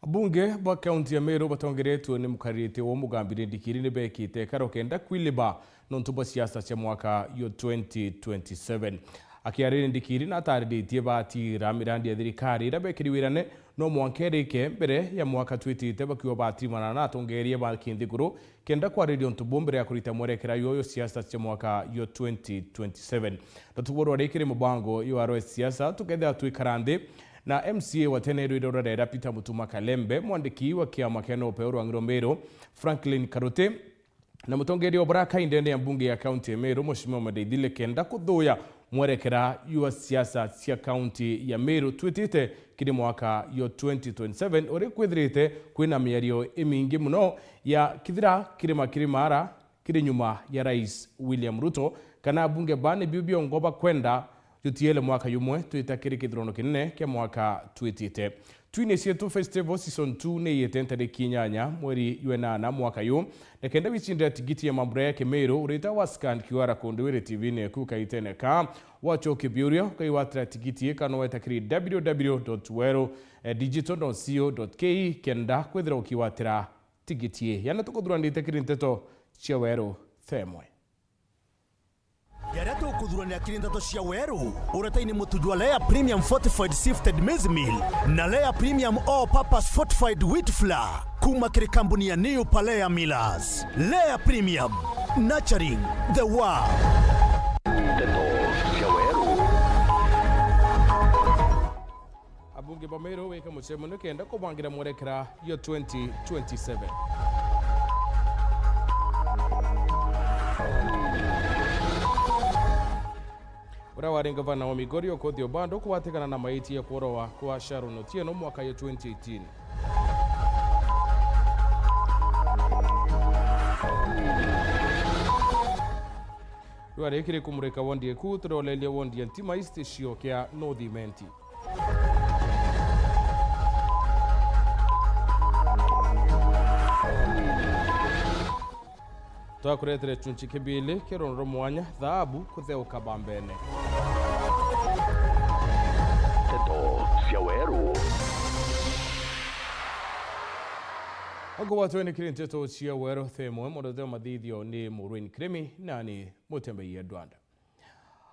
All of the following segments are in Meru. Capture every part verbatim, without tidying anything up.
Abunge ba kaunti ya Meru batongeretue ni mukariritie wa Mugambi Rindikiri ni bekite karo kenda kwiliba nontu bwa siasa cia mwaka yo twenty twenty-seven. Akiaria Rindikiri natariritie batigira mirandi ya thirikari iria bekiri wirane no mwanka irike mbere ya mwaka twitite, bakiuga batirimana na atongeria ba kinthiguru kenda kwariria untu buu mbere ya kurita mwerekera yoyo siasa cia mwaka yo twenty twenty-seven. Na tuburwa rikiri mubango yo arwe siasa, tukethira twikara nthi na M C A wa tene rwire rurarera Peter Mutuma Kalembe, mwandiki wa kiama kia NOPEU rwang'i rwa Meru Franklin Karuti, na mutongeria wa baraka indene ya mbunge ya kaunti ya Meru, Mheshimiwa Madaidhile, kenda kuthuya mwerekera jwa siasa cia kaunti ya Meru twitite kiri mwaka yo twenty twenty-seven, uri kwithirite kwina miario imingi muno ya kithira kirima kiri mara kiri nyuma ya Rais William Ruto, kana abunge ba ni biu biongwa bakwenda jutiele mwaka jumwe twita kiri kithurano kinene kia mwaka twitite. Twine Cietu Festival Season two ni iyite ntariki inyanya mweri jwa enana mwaka yu, na kenda wicindira tigiti ya mambura ya Kimiru, urita wa scan Q R code wiri T V-ini yaku kaitene ka wachokia biuria, ukaiwatira tigiti ii kana weta kiri W W W dot weru digital dot co dot K E kenda kwithira ukiwatira tigiti ii. Yana tukuthuranite kiri nteto cia Weru themwe. Jaria tukuthuranira kiri nteto cia Weru, uretaini mutu jwa Lea Premium Fortified Sifted Maize Meal na Lea Premium All Purpose Fortified Wheat Flour kuma kiri kambuni ya New Palea Millers. Lea Premium, nurturing the world. Nteto cia Weru. Abunge ba Meru wike mucemanio kenda kubangira mwerekera yo twenty twenty-seven. Uria wari ngavana wa Migori Okoth Obado kugwatikana na maiti ya kuorwa kwa Sharon Otieno mwaka yo twenty eighteen. Riua rikiri kumurika wondi eku, turoleria wondi ya Ntima East, cio kia North Imenti. Twakuretere chunchi kibili kirono rwa mwanya, thaabu kutheuka bambene. Nteto cia Weru. Akubwatwe ni kiri nteto cia Weru themwe, morote mathithio ni Maureen Kirimi, nani Mutembei Edward.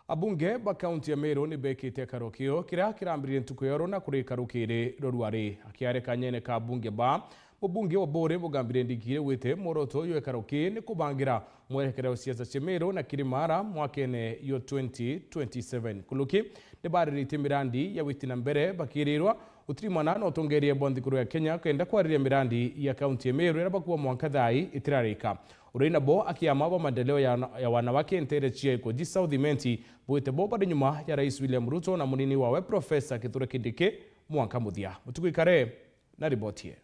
Abunge ba kaunti ya Meru ni bekite karo kio kiria kirambiririe ntuku ya runa kurika rukiri rwa ruari. Akiaria kanyene ka abunge ba, mubunge wa Buri Mugambi Rindikiri wite mworoto jwa karo kii ni kubangira mwerekera wa siasa cia Meru na kiri mara mwakene yo twenty twenty-seven. Kuruki ni bariritie mirandi ya witi na mbere bakirirwa utirimana na utongeria bwa nthiguru ya Kenya kenda kwariria mirandi ya kaunti ya Meru iria bakuwa mwanka thaa ii itirarika. Uri nabo akiama ba maendeleo ya, ya wanawake ntere cia Ikoji South Imenti bwite bo bari nyuma ya Rais William Ruto na munini wawe Professor Kithure Kindiki mwanka muthia. Mutuku ikare na riboti ye.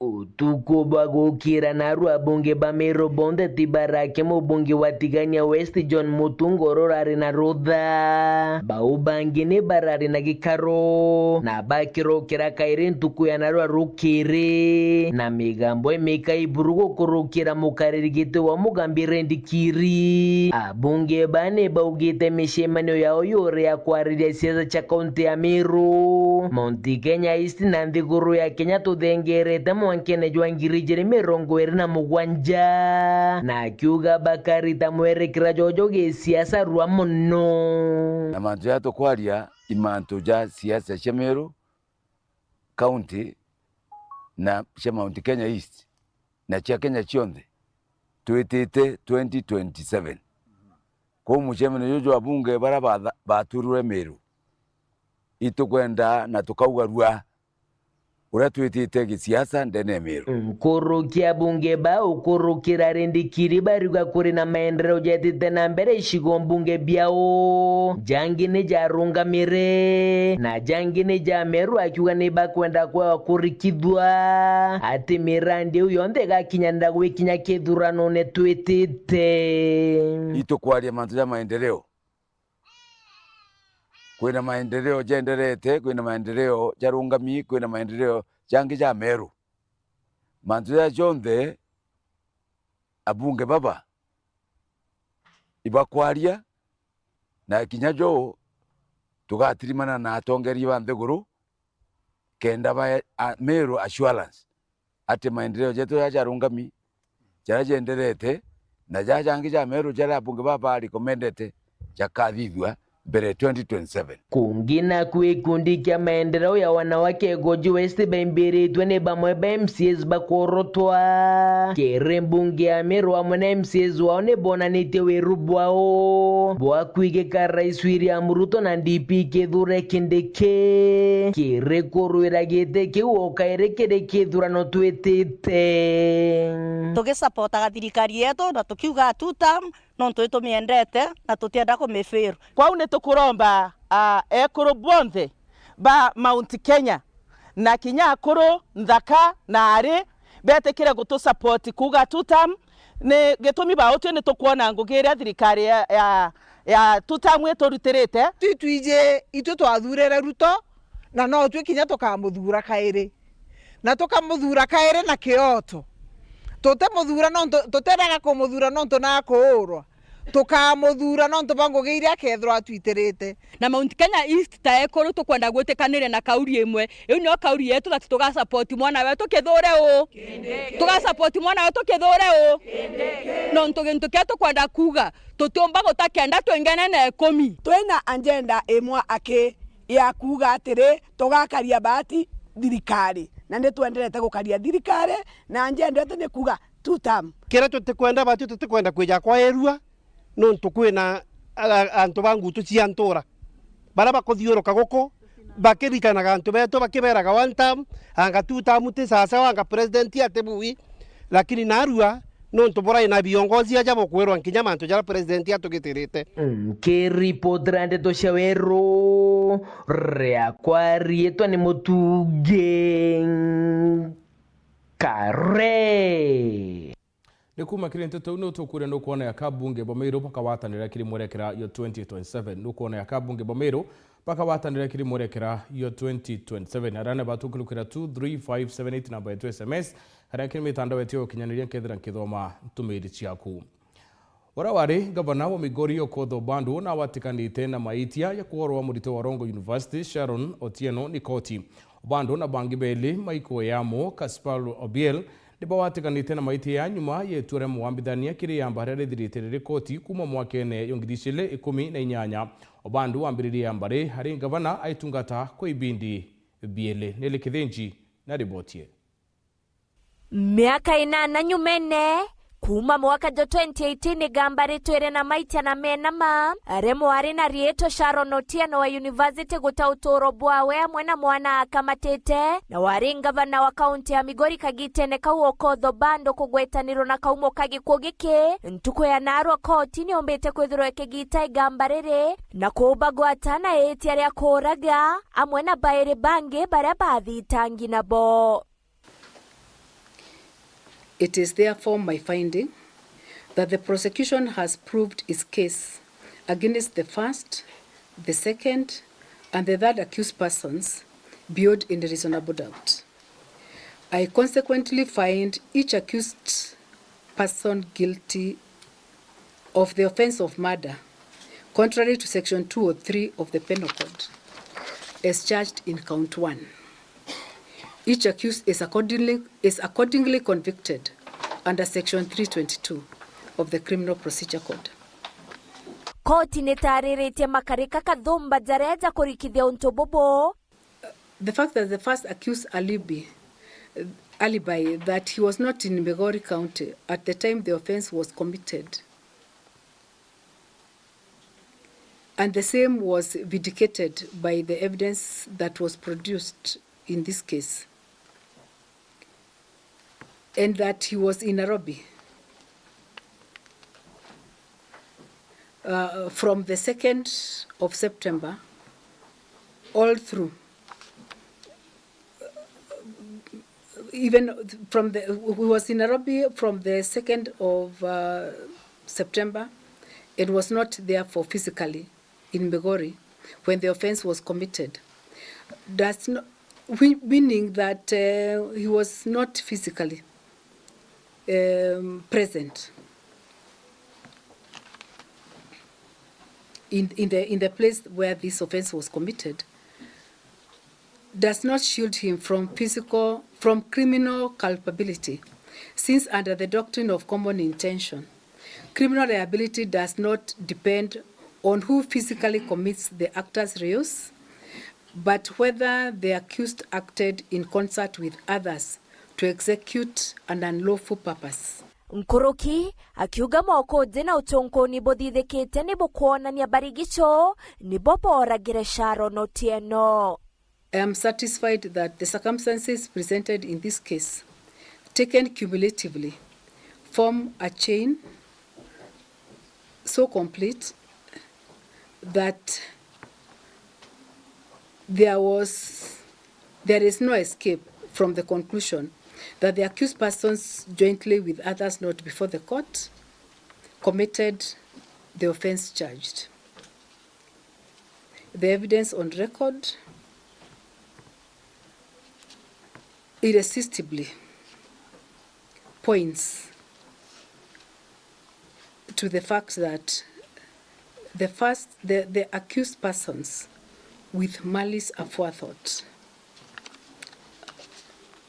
Utuku bwa gukira narua abunge ba Meru bonthe ti barake mubunge wa Tigania West John Mutunga uria urari na rutha. Bau bangi ni barari na gikaro na bakirukira kairi ntuku ya narua rukiri na migambo imika iburu gukurukira mukariri giti wa Mugambi Rindikiri. Abunge ba ni baugite micemanio yao yuri ya kwariria siasa cia kaunti ya Meru, Mount Kenya East na nthiguru ya Kenya tuthengerete mwankene jwa ngiri ijiri mirongo iri na mugwanja, na akiuga bakarita mwerekera jojo gisiasa rua muno. Na mantu jaria tukwaria i mantu ja siasa cia Meru County na cia Mount Kenya East na cia Kenya cionthe twitite twenty twenty-seven. Kwou mucemanio juju jwa abunge baria batha-, baturirwe Meru, itukwenda na tukauga rua uria twitite gisiasa ndene ya Meru. Nkuruki abunge ba ukurukira Rindikiri bariuga kuri na maendeleo jetite na mbere icigo mbunge biao, jangi ni jarungamire na jangi ni ja Meru, akiuga ni bakwenda kwewa kurikithua ati mirandi iu yonthe igakinyanira gwikinya kithuranone twitite. Itukwaria mantu ja maendeleo. Kwina maendeleo jenderete, kwina maendeleo jarungami, kwina maendeleo jangi ja Meru. Mantu jaa jonthe abunge baba ibakwaria, na kinya jo tugatirimana na atongeria ba nthiguru, kenda ba, a, Meru assurance ati maendeleo jetu jaria jarungami, jaria jenderete, na jaria jangi ja Meru jaria abunge baba recommendete, jakathithua mbere twenty twenty-seven. Kungi naku gikundi kia maendeleo ya wanawake Igoji West baimbiritwe ni bamwe ba M C As bakurutwa. Kiri mbunge ya Meru amwe na M C As wao ni bonanitie wiru bwao bwa kwigika Rais William Ruto na D P Kithure Kindiki kiri kurwira giti kiu o kairi kiri kithurano twitite. Tugisapotaga thirikari yetu na tukiuga two term, nontu itumiendete na tutienda kumifail. Kwou ni tukuromba, ah, ekuru bonthe ba Mount Kenya na kinya akuru, nthaka na ari, betikire gutusapoti kuuga two term. Ni gitumi bautwi ni tukwona ngugi iria thirikari ya, ya, ya two term iturutirite. Twitwiji itwi twathurire Ruto, na no twi kinya tukamuthuura kairi. Na tukamuthuura kairi na kioto. Tutimuthura nontu, tutiraga kumuthura nontu na akuurwa. Tukamuthuura nontu bwa ngugi iria akethirwa atwitirite. Na Mount Kenya East ta ekuru tukwenda gwitikanire na kauri imwe. Iu nio kauri yetu that tugasapoti mwana wetu Kithure u. Tugasapoti mwana wetu Kithure u. Nontu gintu kia tukwenda kuuga, tutiumba guta kenda twingene na ikumi. Twina agenda imwe aki ya kuuga atiri, tugakaria Bahati thirikari, na ni twenderete gukaria thirikari, na agenda yetu ni kuuga two term. Kiria tutikwenda Bahati, tutikwenda kwija kwairua, nontu kwina a-, a-, antu ba ngutu cia ntura baria bakuthiuruka guku bakiritanaga antu betu, bakiberaga one term, anga two term ti sawasawa, anga president ati bui. Lakini narua, nontu burai na viongozi aja bukwirwa nkinya mantu jaria president atugitirite. Nkiripotera ndeto cia Weru, riakwa riitwa ni Mutungi Kare. Ni kuuma kiri nteto iu, ni tukuuria nukwona ya ka bunge bwa Meru bakagwatanira kiri mwerekera yo twenty twenty-seven? Nukwona ya ka bunge bwa Meru bakagwatanira kiri mwerekera yo twenty twenty-seven? Aria ni batukirukira two three five seven eight namba yetu S M S, aria kiri mitandao yetu ya ukinyaniria nkethira nkithoma ntumiri ciaku. Uria wari ngavana wa Migori Okoth Obando nawatikanite na maitia ya kuorwa murite wa Rongo University Sharon Otieno ni koti. Obando na bangi beli Michael Eyamo, Kaspar Obiel, nibawatikanite na maitia ya nyuma ya itua ria mugambithania kiri yamba riria rithirite riri koti kuuma mwakene yo ngiri ijiri ikumi na inyanya. Obando wambiririe yamba ri ari ngavana aitungata kwa ibindi bieli. Nelly Kithinji na riboti ii. Miaka inana nyumene, kuuma mwaka jwa twenty eighteen, igamba ritwire na maitia na menama, aria mwari na riitwa Sharon Otieno wa university guta uturo bwawe amwe na mwana akamatite, na wari ngavana wa kaunti ya Migori kagitene kau Okoth Obando kugwetanirwa na kaumo ka gikuu giki. Ntuku ya narua koti niumbite kwithirwa ikigita igamba riri na kubagwata na itia ria kuuraga, amwe na bairi bangi baria bathitangi nabo. It is therefore my finding that the prosecution has proved its case against the first, the second, and the third accused persons beyond any reasonable doubt. I consequently find each accused person guilty of the offence of murder, contrary to section two oh three of the Penal Code, as charged in count one. Each accused is accordingly, is accordingly convicted under section three twenty-two of the Criminal Procedure Code. Koti nitariritie makarika kathumba jaria jakurikithia untu bubu. The fact that the first accused alibi, alibi that he was not in Migori County at the time the offence was committed, and the same was vindicated by the evidence that was produced in this case, and that he was in Nairobi, uh, from the second of September all through. Even from the, he was in Nairobi from the second of, uh, September and was not therefore physically in Migori when the offence was committed. Does not, we-, meaning that, uh, he was not physically, um, present in, in the, in the place where this offence was committed. does not shield him from physical, from criminal culpability, since under the doctrine of common intention, criminal liability does not depend on who physically commits the actus reus, but whether the accused acted in concert with others to execute an unlawful purpose. Nkuruki akiuga mokuji na ucunkuni buthithikite ni bukwonania barigico nibo booragire Sharon Otieno. I am satisfied that the circumstances presented in this case, taken cumulatively, form a chain so complete that there was, there is no escape from the conclusion that the accused persons, jointly with others not before the court, committed the offence charged. The evidence on record irresistibly points to the fact that the first, the, the accused persons with malice aforethought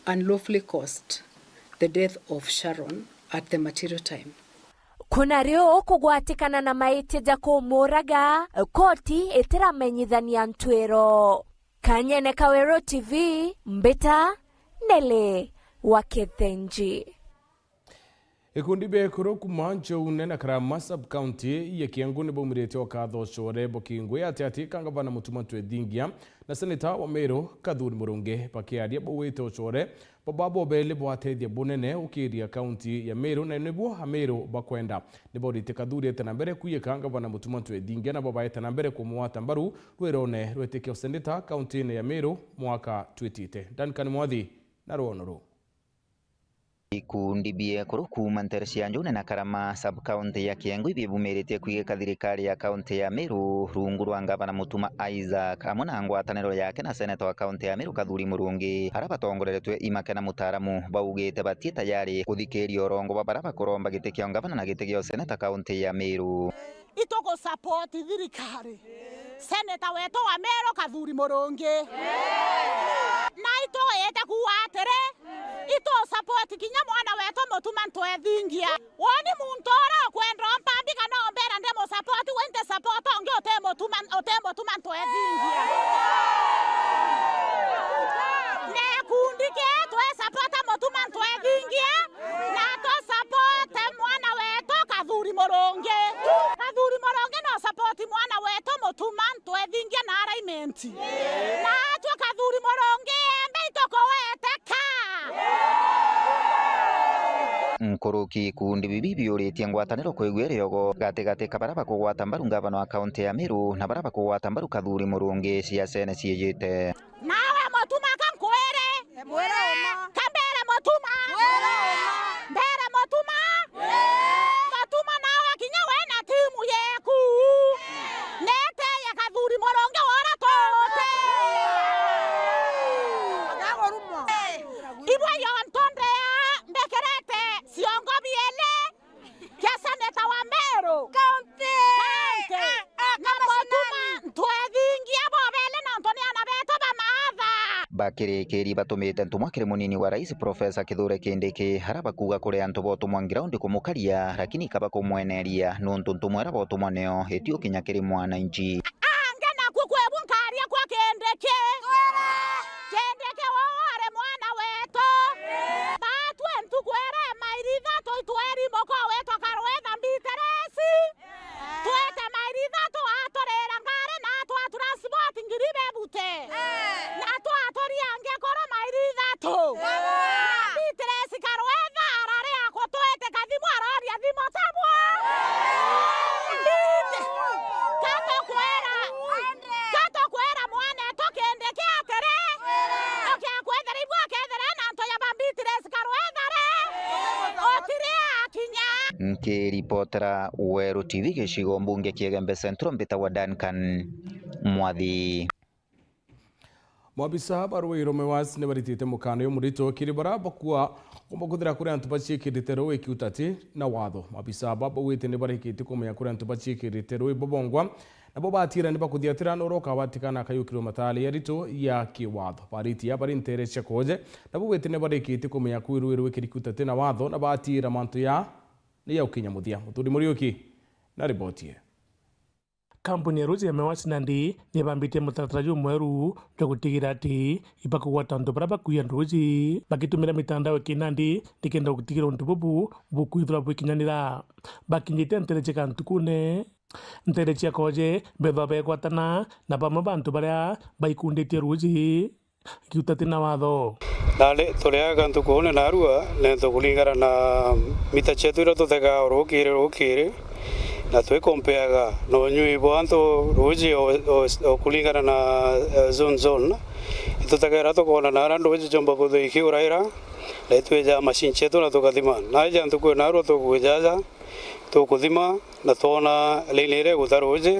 unlawfully caused the death of Sharon at the material time. Kuna riu kugwatikana na maitia ja kumuraga, koti itiramenyithania ntwiro. Kanyene ka Weru T V, mbita Nelly wa Kithenji. Ikundi bia ekuru kuma Nchoune na Karama sub-county ya Kiambu ni baumirite ukatha ucore bukingwi ati ati ka ngavana Mutuma Ntwethingia na seneta wa Meru Kathuri Murungi. Bakiaria bauite ucore baba bobeli bwatethia bunene ukiria kaunti ya Meru, na nibuo Ameru bakwenda. Ni baurite Kathuri ete na mbere kuiyika ngavana Mutuma Ntwethingia, nabo baete na mbere kumugwata mbaru rwirone rwetikio seneta kaunti-ini ya Meru mwaka twitite. Duncan Mwathi na rwono ruu. Ikundi bia ekuru kuuma ntere cia Nchoune na Karama sub-county ya Kiambu ibibumirite kuigika thirikari ya kaunti ya Meru rungu rwa ngavana Mutuma Isaac, amwe na ngwataniro yake na seneta wa kaunti ya Meru Kathuri Murungi, aria batongoreretwe i Makena Mutaaramu, baugite batie tayari kuthikiria urongo bwa baria bakuromba giti kia ngavana na giti gia useneta kaunti ya Meru. Itugusupport thirikari. Seneta wetu wa Meru Kathuri Murungi. Na itugite kuuga atiri, itusupport kinya mwana wetu Mutuma Ntwethingia. Woni muntu uria ukwenda umpa mbi kana umbira ndimusupport, we nti support ungi uti Mutuma, uti Mutuma Ntwethingia. Na gikundi kietu twi support Mutuma Ntwethingia, na tu support mwana wetu Kathuri Murungi. Kathuri Murungi no support mwana wetu Mutuma Ntwethingia na alignment. Na atwe Kathuri Murungi, embe itukuweteka. Nkuruki ikundi bibi biuritie ngwataniro kwigua iriogo gatigati ka baria bakugwata mbaru ngavana wa kaunti ya Meru na baria bakugwata mbaru Kathuri Murungi ciacene ciijite. Nawe Mutuma ka nkwire. Mwire uma. Ka mbere Mutuma. Mwire uma. Mbere Mutuma. Mutuma nawe kinya we na timu yeku. Neteye Kathuri Murungi wora tuti. Ibwe yo ntonde ya mbikirite ciongo biele. Kia seneta wa Meru. County. County. Ah, ah, na kama Mutuma sinani. Ntwethingia bobele nontu ni ana betu ba maatha. Bakirikiri batumite ntumwa kiri munini wa rais Professor Kithure Kindiki, aria bakuuga kuri antu botumwa ground kumukaria, lakini kaba kumweneria, nontu ntumwa iria botumwa nio itiukinya kiri mwananchi. Ange naku kwebu nkaria kwa Kindiki. Kindiki uu ari mwana wetu. Batwe ntuku iri mairi ithatu itweri muko witwa Karwetha Mbitiresi. Twete mairi ithatu aturira ngari na atwa transport ngiri bebute. Na twaturia ngikuru mairi ithatu. Na Mbitiresi Karwetha arari akutwite kathimu aroria thimu tabwa. Mbiti. Katukwira. Katukwira mwanetu Kindiki atiri. Ukiakwethira ibwa akethira na antu ya Bambitiresi Karwethare. Utiri akinya. Nkiripotera Weru T V gicigo mbunge kia Igembe Central, mbitagwa Duncan Mwathi. Maabisa ba Ruiru Mewas ni baritite mukana jumurito kiri baria bakua kumba kwithira kuri antu baciikirite rui kiutati na watho. Maabisa aba baugite ni barikitie kumenya kuri antu baciikirite rui bobongwa Nabo batiira ni bakuthiatira noro ukabatikana akayukirwe mataari ya rito ya kiwatho. Bariti ya bari ntere cia Koje, nabo gwitine barikitie kumenya kwirwirwe kirikuta tina watho, na batiira mantu ya ni ya ukinya muthia. Muturi Muriuki na riboti ye. Kampuni ya ruuji ya Mewas nandi ni ibambitie mutaratara jumweru jwa gutigira ati ibakugwata antu baria bakuia ruuji bagitumira mitandao iki nandi nikenda gutigira untu bubu bukwithirwa bwikinyanira. Bakinyite ntere cia Gantukune, ntere cia Koje bethwa begwatana na bamwe ba antu baria baikunditie ruuji giuta tina watho. Nari turi aga ntukune narua nento kuringana na mita cietu iria tutegaa o rukiri rukiri, na twikompeaga na unyui bwa antu ruuji o, o, o kuringana na, eh, zone zone. Itutegera tukoona naria ruuji jomba kwithirwa ikiuraira, na itwijaa machine cietu na tukathima. Naija ntuku narua tukuijaja, tukuthima na twona line iria iguta ruuji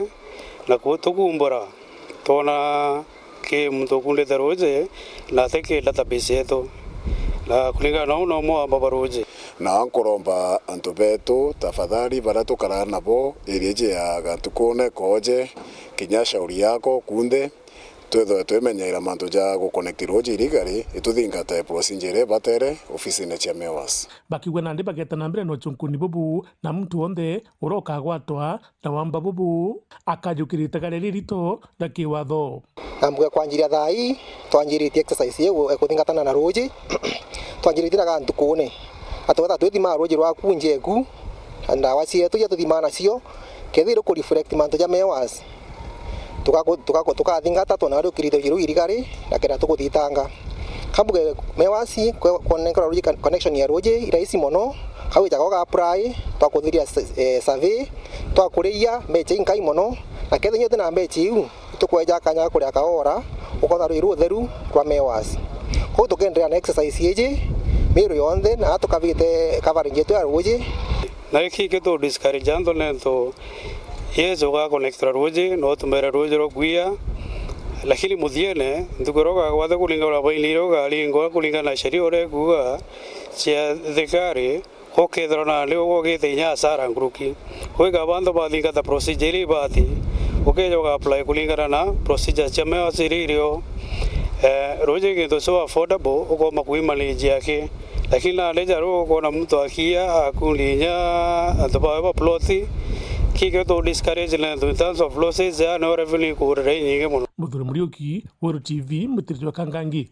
na ku-, tukumbura twona ki muntu ukundite ruuji na ati ki database yetu, na kuringana na uu no umwe wa baba ruuji. Na nkuromba antu betu, tafadhali, baria tukaraa nabo area iji ya Gantukune, Koje, kinya Shauri Yako, kunthe, twithwe twimenyaira mantu ja guconnect ruuji irigari, ituthingate procedure iria ibatere ofisine cia Mewas. Bakiuga nandi bageta na mbere na uchunkuni bubu, na muntu wonthe uria ukagwatwa na wamba bubu akajukira itega riria ririto ria kiwatho. Na mbuga kwanjiria thaa ii, twanjiritie exercise iu ya kuthingatana na ruuji. Twanjiritie na ga ntukune. Na twetha twithimaa ruuji rwaku njeku, na ndawa cietu iria tuthimaa nacio, kethira iku reflect mantu ja Mewas, tugaku-, tugaku-, tukathingata twona uria ukirite ruuji ruu irigari, na kenda tukuthitanga. Kambuge Mewas, kwe-, kwonekera ruuji con-, connection ya ruuji irahisi mono, kau ijaga uga apply, twakuthiria s-, eh, survey, twakuriia mbecha inkai mono, na kethira inya utina mbecha iu, itukweja kanya ga kuria kaora, ukona ruuji rutheru rwa Mewas. Kwou tukenderea na exercise iji, miru yonthe, na tukabite coverage yetu ya ruuji. Na giki gitu discourage antu nontu, yes, uga connectera ruuji, no utumire ruuji rwa kuia, lakini muthiene, ntuku iria ugagwata kuringana na baini iria ugaringwa kuringana na sheria uria ikuuga cia thirikari, ukethirwa nandi ugugite inya hasara nkuruki. Kwiga bantu bathingata procedure iria ibati, ukeja uga apply kuringana na procedure cia Mewas iria irio. Eh, ruuji gintu so affordable, ukoomba kuimanage aki. Lakini nandi ja riu ukoona muntu akiia, akundi inya antu bawe ba plot, kiki tu discourage nontu in terms of losses, yaani o revenue ikuurira inyingi mono. Muthuri Muriuki, Weru T V, Mutiriri wa Kangangi.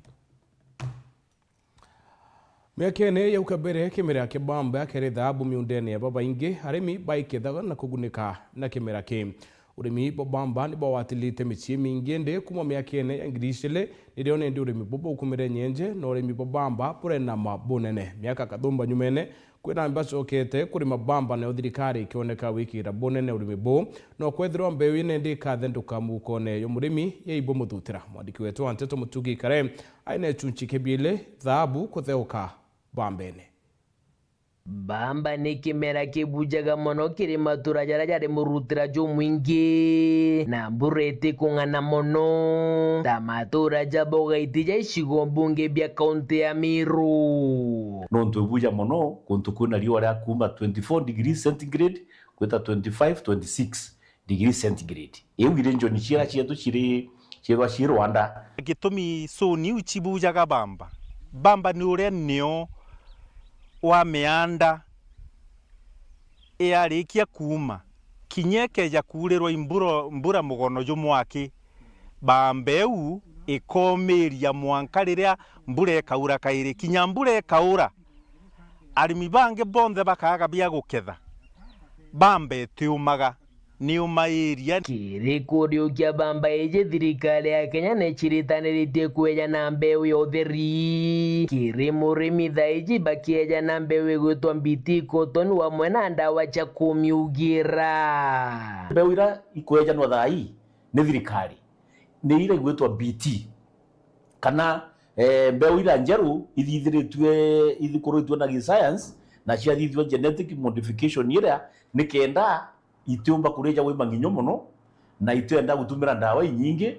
Miakene ya uka mbere, kimera kia bamba kiari thabu miundene ya babaingi, arimi baikethaga na kugunika na kimera ki. Urimi bwa bamba ni bwawatilite micii mingi, indi kuma miakene ya ngiri icili nirio nindi urimi bubu bukumire nyenje, na urimi bwa bamba burenama bunene. Miaka kathumba nyumene, kwina mbi bacokete kurima bamba, nayo thirikari ikioneka gwikira bunene urimi buu, no kwethirwa mbeu ii nindi ikathenduka mukone yo murimi ya ibumuthutira. Mwandiki wetu wa nteto Mutugi Kare aina ichunchi kibiili thabu kutheuka bambene. Bamba ni kimera kibujaga mono kiri matura jaria jari murutira jumwingi, na mbura itikung'ana mono ta matura ja Bogaiti ja icigo mbunge bia kaunti ya Meru. Nontu ibuja mono kuntu kwina riua ria kuuma twenty-four degrees centigrade gwita twenty-five, twenty-six degree centigrade. Iu iri njoni ciira cietu ciri, ciirwa cii rwanda. Gitumi suni iu cibujaga bamba. Bamba ni uria nio wa mianda yarikia kuuma, kinya ikeja kuurirwa i mbura, mbura mugono jumwe aki, bamba iu ikomiria mwanka riria mbura ikaura kairi. Kinya mbura ikaura, arimi bangi bonthe bakaaga bia guketha, bamba itiumaga, niumairia. Kiri kuriukia bamba iji, thirikari ya Kenya ni iciritaniritie kweja na mbeu ya utheri. Kiri murimi thaa iji bakieja na mbeu igwitwa B T cotton wamwe na ndawa cia kumiugira. Mbeu ira ikwejanwa thaa ii ni thirikari ni ira igwitwa B T, kana, eh, mbeu ira njeru ithithiritue, ithikuritue na gi-science, na ciathithua genetic modification iria, nikenda itiumba kurija wi manginyo mono, na itienda gutumira ndawa inyingi,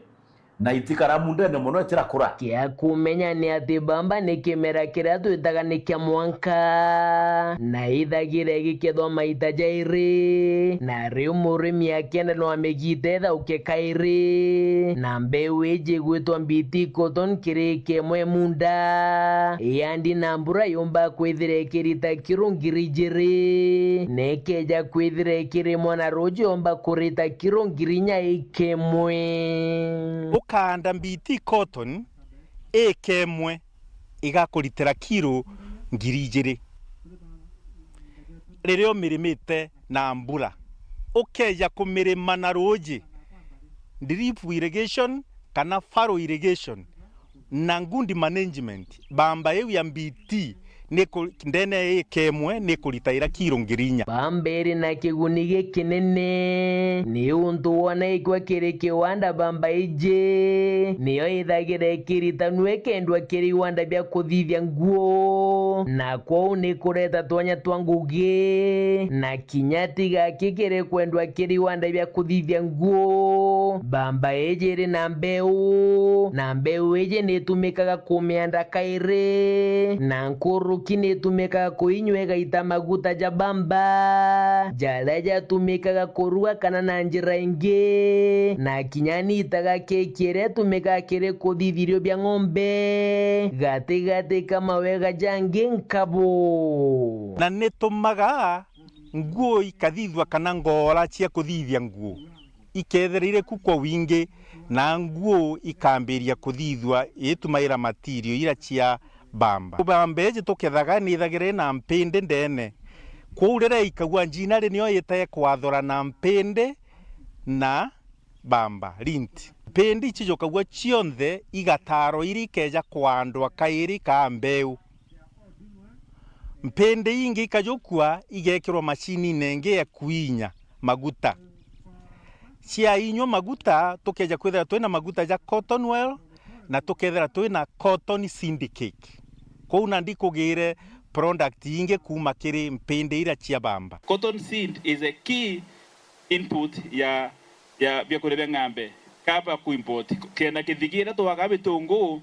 Na itikara mundene mono itirakura. Kia kumenya ni ati bamba ni kimera kiria twitaga ni kia mwanka, na ithagira gikethwa maita jairi, na riu murimi akienda no amigite ithauke kairi, na mbeu iji igwitwa B T cotton kiri eka imwe munda, yandi na mbura yumba kwithira ikirita kiro ngiri ijiri, na ikeja kwithira ikirimwa na ruuji yumba kurita kiro ngiri inya eka imwe. Ukaanda B T cotton eka imwe igakuritira kiro ngiri ijiri. Riria umirimite na mbura, ukeja kumirima na ruuji, drip irrigation kana furrow irrigation, na good management, bamba iu ya B T ni ku-, ndene ya eka imwe ni kuritaira kiro ngiri inya. Bamba iri na kiguni gikinene, ni untu wona ikwa kiri kiwanda bamba iji niyo ithagira ikiritanua ikendwa kiri iwanda bia kuthithia nguo, na kwou ni kureta twanya twa ngugi, na kinya tiga kikiri kwendwa kiri iwanda bia kuthithia nguo. Bamba iji iri na mbeu, na mbeu iji ni itumikaga kumianda kairi, na nkuruki ni itumikaga kuinywa igaita maguta ja bamba, jaria jatumikaga kuruga kana na njira ingi, na kinya ni itaga keki iria itumikaga kiri kuthithirio bia ng'ombe, gatigati ka mawega jangi nkabu. Na nitumaga nguo ikathithua kana ngoora cia kuthithia nguo ikethira iri ku kwa wingi, na nguo ikambiria kuthithua itumaira material ira cia bamba. Bamba iji tukethaga ni ithagira ina mpindi ndene. Kwou riria ikagua njinari niyo ite kwathora na mpindi na bamba, lint. Mpindi ici jukagua cionthe igataro iri ikeja kwandwa kairi kaa mbeu. Mpindi ingi ikajukua igekirwa macinine ingi ya kuinya maguta. Ciainywa maguta, tukeja kwithira twina maguta ja cotton well, na tukethira twina cotton seed cake. Kwou nandi kugire product ingi kuuma kiri mpindi ira cia bamba. Cotton seed is a key input ya, ya biakuria bia ng'ambe kaba ku import. Kenda kithigire twaga bitungu,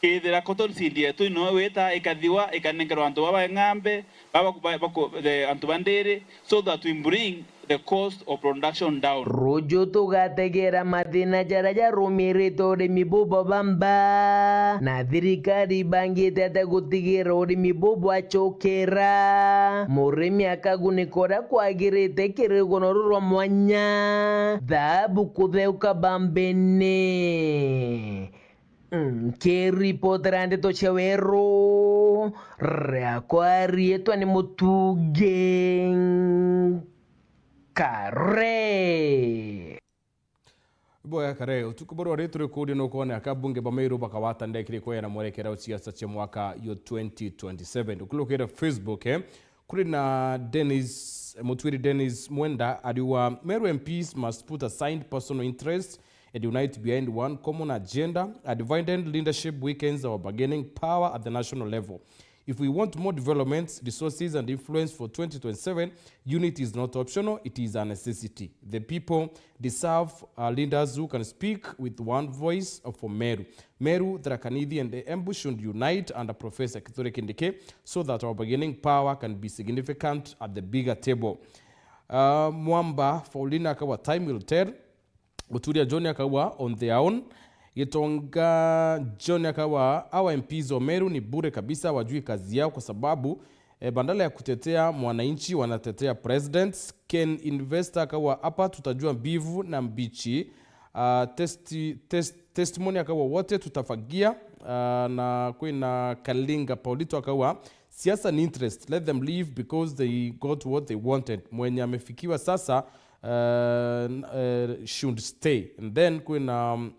kethira cotton seed yetu ino wita ikathiwa ikanengerwa antu baba ng'ambe, baba, ba, ba, the, antu ba ndiri, so that we bring the cost of production down. Ruju tugategera mathina jaria jarumirite urimi bubu bwa bamba, na thirikari ibangite atia gutigira urimi bubu bwacukira? Murimi akagunika uria kwagirite kiri rugono ruru rwa mwanya, thaabu kutheuka bambene. Nkiripotera ndeto cia weru, riakwa riitwa ni Mutungi Kare. Bwega Kare, utuku buru ri turi kuuria nukwona aka abunge ba Meru bakawata ndekiri kweana mwerekera wa siasa cia mwaka yo twenty twenty-seven. Ukulukira Facebook, eh? Kuri na Dennis, Mutwiri Dennis Mwenda ariuga, Meru M Ps must put aside personal interest and unite behind one common agenda. A divided leadership weakens our bargaining power at the national level. If we want more developments, resources and influence for twenty twenty-seven, unity is not optional, it is a necessity. The people deserve, uh, leaders who can speak with one voice for Meru. Meru, Tharaka Nithi and Embu should unite under Professor Kithure Kindiki so that our bargaining power can be significant at the bigger table. Uh, Mwamba Paulina akawa, time will tell. Muturia John akawa, on their own. Gitonga John akawa, our M Ps of Meru ni bure kabisa, wajui kazi yao kwa sababu, eh, badala ya kutetea mwananchi wanatetea presidents. Ken Investor akawa, hapa tutajua mbivu na mbichi. Ah, testi-, test-, testimony akawa, wote tutafagia. Ah, na kwina Kalinga Paulito akawa, siasa ni interest, let them leave because they got what they wanted. Mwenye amefikiwa sasa, uh, uh, should stay. And then kwina, um,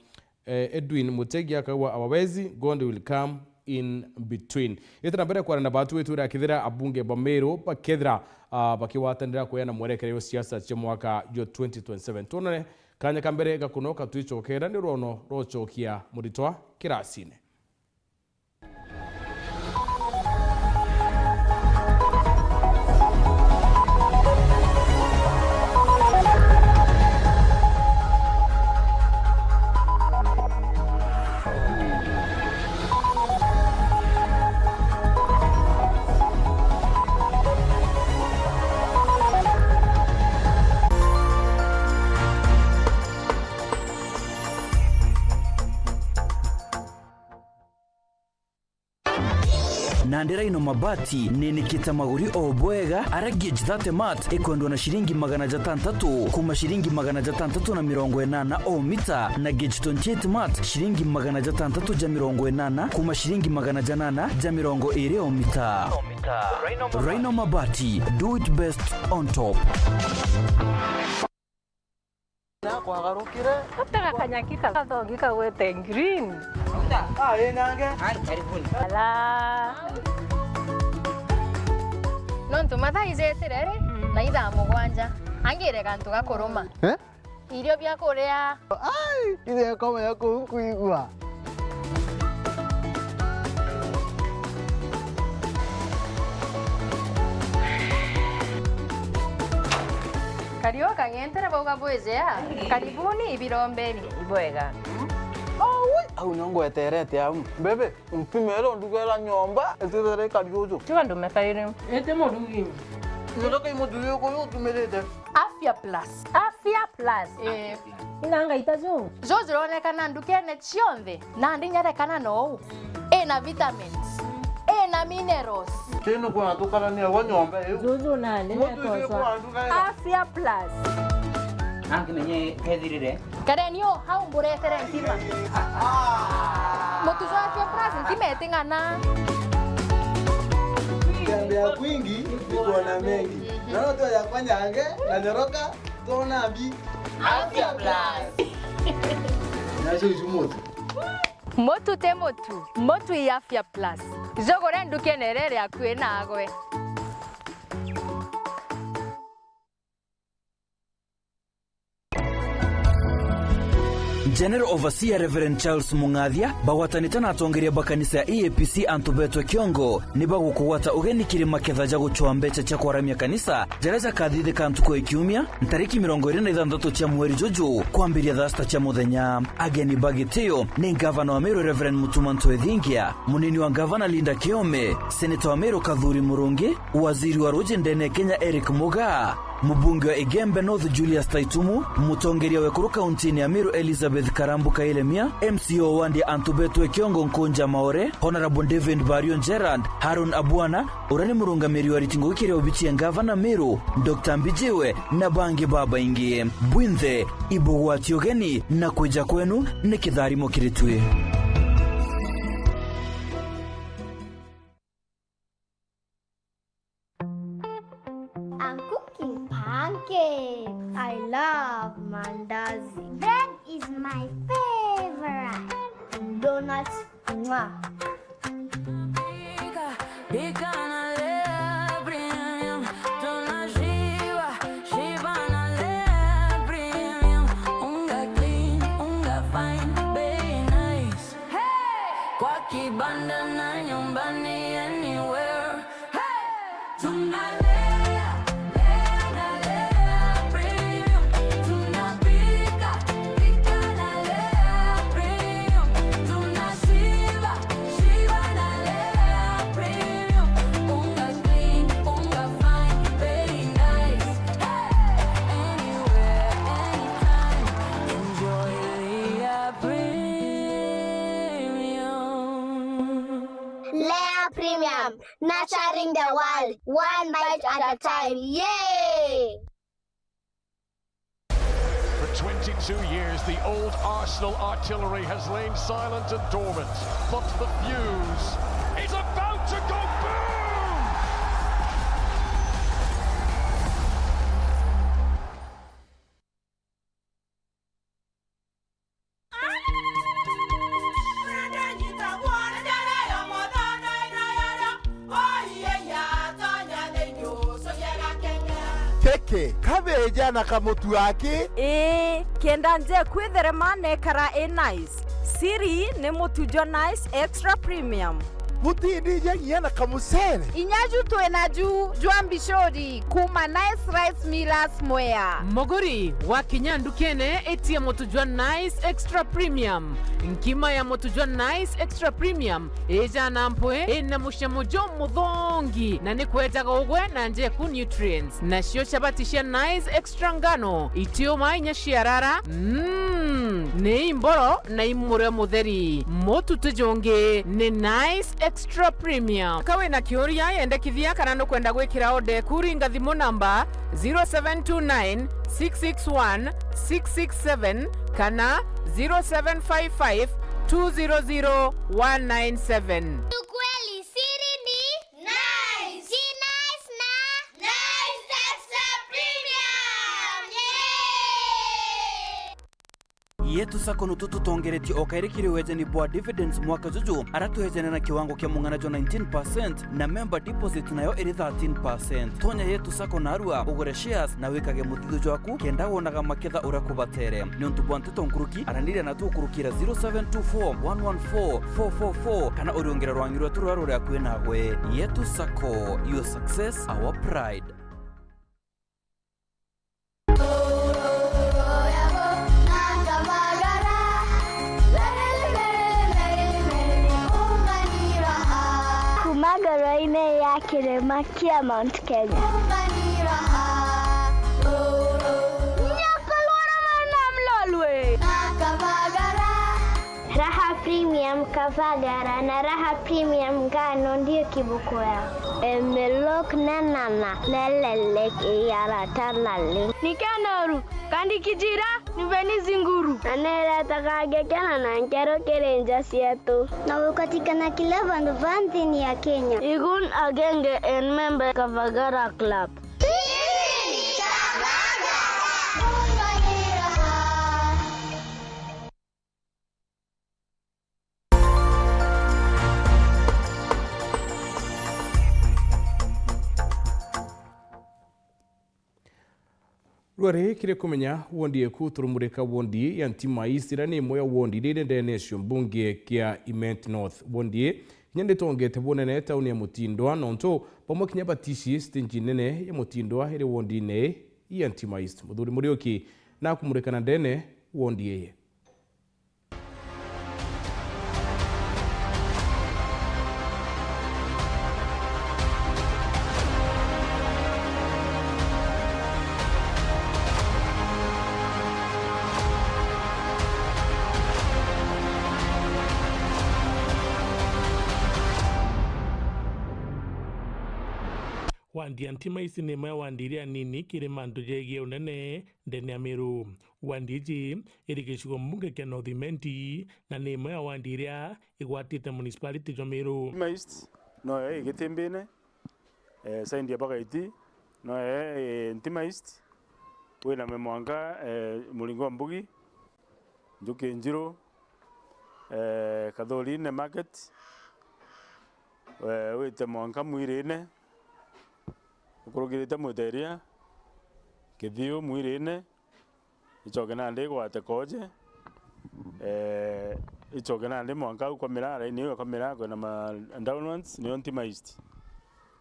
eh, Edwin Mutegi akawa, hawawezi, God will come in between. Ita na mbere kwarana batu wetu ira kithira abunge ba Meru bakethira, ah, bakiwatanira kweana mwerekere yo siasa cia mwaka yo twenty twenty-seven. Tuonane kanya ka mbere gakunoka twicokera ni rwono rochokia muritwa kirasine. Nandi Rhino Mabati ninikite maguri o bwega, aria gauge thirty mat ikwendwa na ciringi magana jatantatu kuuma ciringi magana jatantatu na mirongo inana o mita, na gauge twenty-eight mat ciringi magana jatantatu ja mirongo inana kuuma ciringi magana janana ja mirongo iri o mita. Rhino Mabati, do it best on top. Na kwagarukire. Gutega kanyaki kathongi kagwete green. Ah, ii nange. Ai, karibuni. Ala. Nontu mathaa ijetire ri, mm, na ithaa mugwanja. Angire gantu ga kuruma. Eh? Irio bia kuria. Ai, ithe koma ya kuu nkuigua. Kario kang'entere bauga bwijea. Karibuni ibirombeni. Ibwega. Aui, au nio ngweterete au. Bebe, mpimere ndugera nyomba, itwithere kario uju. Tiga ndume kairi. Ete murugi. Nyotoka imuthuri uyu utumirite. Afya Plus. Afya Plus. Eh. Ina ngaita ju. Ju jironekana ndukene cionthe, nandi nyarekana nou. Ina vitamins. Ina minerals. Kinu kwa tukarania gwa nyomba iu. Juju nandi. Mutu icio kwa nduka. Afya Plus. Angimenye kethirire. Kareni u, hau mburetere ntima. Mutu jwa Afya Plus ntima iting'ana. Kutembea kwingi ni kuona mengi. Naona tu yakwa nyange na nyoroka, tuona mbi. Afya Plus. Nacio icu mutu. Mutu ti mutu, mutu i Afya Plus. Jugure ndukene iria iri akui nagwe. General Overseer Reverend Charles Mung'athia bagwatanite na atongeria ba kanisa ya E A P C antu betwe kiongo ni bagukugwata ugeni kiri maketha ja gucwaa mbeca cia kwaramia kanisa jaria jakathithika ntuku ya kiumia, ntariki mirongo iri na ithanthatu cia mweri juju, kwambiria thaa sita cia muthenya. Ageni ba gitio ni ngavana wa Meru Reverend Mutuma Ntwethingia, munini wa ngavana Linda Kiome, seneta wa Meru Kathuri Murungi, waziri wa ruuji ndene ya Kenya Eric Mugaa, mubunge wa Igembe North Julius Taitumu, mutongeria wa ekuru kauntini ya Meru Elizabeth Karambu Kailemia, M C A wa wandi ya antu betwe kiongo Nkunja Maore, Honourable David Bario Gerald, Harun Abwana, uria ni murungamiri wa ariti ngugi kiria obici ya ngavana Meru, Doctor Mbijiwe, na bangi babaingi. Bwinthe, ibugwati ugeni na kwija kwenu ni kitharimo kiri twi. I'm cooking pancakes. I love mandazi. Bread is my favorite. Donuts. Mwah. Pika, pika na Lea Premium. Tunashiba, shiba na Lea Premium. Unga clean, unga fine, bei nice. Hey! Kwa kibanda na nyumbani, anywhere. Hey! Tunalea, lea na Lea Premium. Tunapika, pika na Lea Premium. Tunashiba, shiba na Lea Premium. Unga clean, unga fine, bei nice. Hey! Anywhere, anytime. Enjoy Lea Premium. Lea Premium. Nurturing the world, one bite at a time. Yay! For twenty-two years, the old Arsenal artillery has lain silent and dormant, but the fuse is about to go boom! Keke, kabeja na kamutu aki. Ii, kenda nje kwitherema nekara i nice. Siri ni mutu jwa Nice Extra Premium. Butindija nginya na kamucere. Inya ju twi naju jwa mbicuri kuma Nice Rice Millers Mwea. Muguri, wakinya ndukene, itia mutu jwa Nice Extra Premium. Nkima ya mutu jwa Nice Extra Premium ijana mpwi, ina mucamo jumuthongi, na ni kwejaga ugwe na njeku nutrients. Nacio chabati cia Nice Extra ngano, itiuma inya ciarara, mm, ni imboro na imure mutheri. Mutu ti jungi, ni Nice Extra Premium. Ka wina kiuria, yendekithia kana nukwenda gwikira order eku, ringa thimu namba zero seven two nine, six six one, six six seven kana zero seven five five, two zero zero, one nine seven. Ukweli siri ni Nice. Ji Nice na Nice Extra Premium. Yay! Yetu Sacco nutu tutongeretie o kairi kiri wejani bwa dividends mwaka juju, ara twejane na kiwango kia mung'ana jwa nineteen percent na member deposit nayo iri thirteen percent. Tonya Yetu Sacco narua, ugure shares na wikage muthithu jwaku kenda wonaga maketha uria kubatere. Niuntu bwa nteto nkuruki, araniria na tukurukira zero seven two four, one one four, four four four kana uriungire rwangi rwetu ruria ruri akui nagwe. Yetu Sacco, your success, our pride. Kuma ngoro-inĩ ya kĩrĩma kĩa Mount Kenya. Nyoka lwara mwana mlolwe. Raha Premium Kavagara na Raha Premium Ngano ndio kiboko yao. Emelok na nana na lelek yara tanali. Ni kenoru, kandi kijira, ni veni zinguru. Na neretaga ngekena na nkero kiri nja cietu. Na ukatikana kila vandu va nthini ya Kenya. Igun agenge en member Kavagara Club. Rwari kiri kumenya wondi eku turumurika wondi ya Ntima East, iria ni imwe ya wondi iria iri ndene cio mbunge kia Imenti North. Wondi ii kinya nditongete bunene tauni ya Mutindwa, nontu bamwe kinya batici stage nene ya Mutindwa iri wondine ya Ntima East. Muthuri Muriuki nakumurika na ndene wondi ii. Wandi ya Ntima East ni imwe ya wandi iria nini kiri mantu jegie unene ndene ya Meru. Wandi iji iri gicigo mbunge kia North Imenti na ni imwe ya wandi iria igwatite municipality jwa Meru. Ntima East noyo ii Gitimbine, eh, side ya Bagaiti, noyo ii Ntima East, wina mwanka, eh, Muringo wa Mbugi, Njuki Njiru, eh, Kathurine Market, eh, wite mwanka Mwirine, ukurukirite Mwiteria, Kithiu, Mwirine, icoke nandi igwate Koje, eh, icoke nandi mwanka au kwa Miraa, raini iu ya kwa Miraa kwina ma downwards, niyo Ntima East.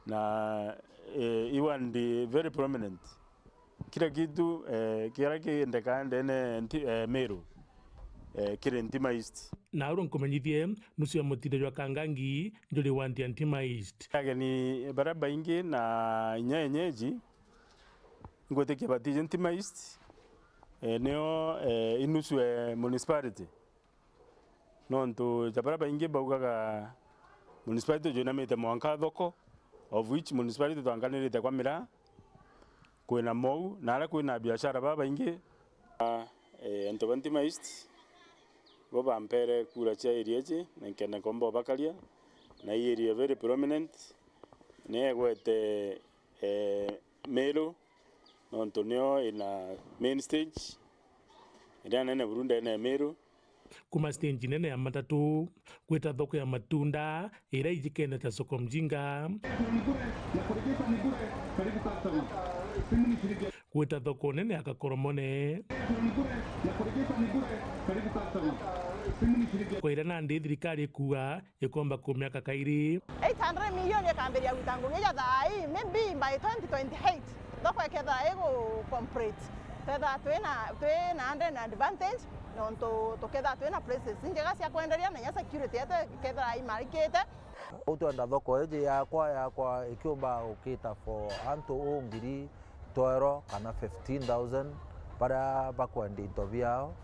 Na, eh, i wandi very prominent. Kila kitu, eh, kiria kiendekaa ndene nti-, eh, Meru, eh, kiri Ntima East. Nauru nkumenyithie nusu ya mutinde jwa Kangangi njuri wandi ya Ntima East. Ageni baria baingi na inya enyeji, ngwitikia batiji Ntima East, eh, nio, eh, inusu e municipality. Nontu ja baria baingi baugaga municipality jwinamite mwanka thoko, of which municipality twanganirite kwa Miraa, kwina mou, na aria kwina biashara babaingi. Ah, eh, antu ba Ntima East, bo bampere kura cia area iji, na nkenda nkomba ubakaria, na ii area very prominent, ni egwete, eh, Meru, nontu nio ina main stage, iria nene buru ndene ya Meru. Kuma stage nene ya matatu, gwita thoko ya matunda, iria ijikene ta soko mjinga. Gwita thoko nene ya Kakoromone. Kwa iria nandi thirikari ikuga ikomba kumiaka kairi. Eight hundred million ikambiria gwita ngugi ja thaa ii, maybe by twenty twenty-eight. Thoko ikethira igu complete, twethira twina, twina an advantage, nontu tukethira twina places injega cia kwenderia, na inya security yetu ikethira imarikite. Uu twenda thoko iji yakwa, yakwa ikiumba gukita for antu uu ngiri twero kana fifteen thousand, baria bakwendia into biao,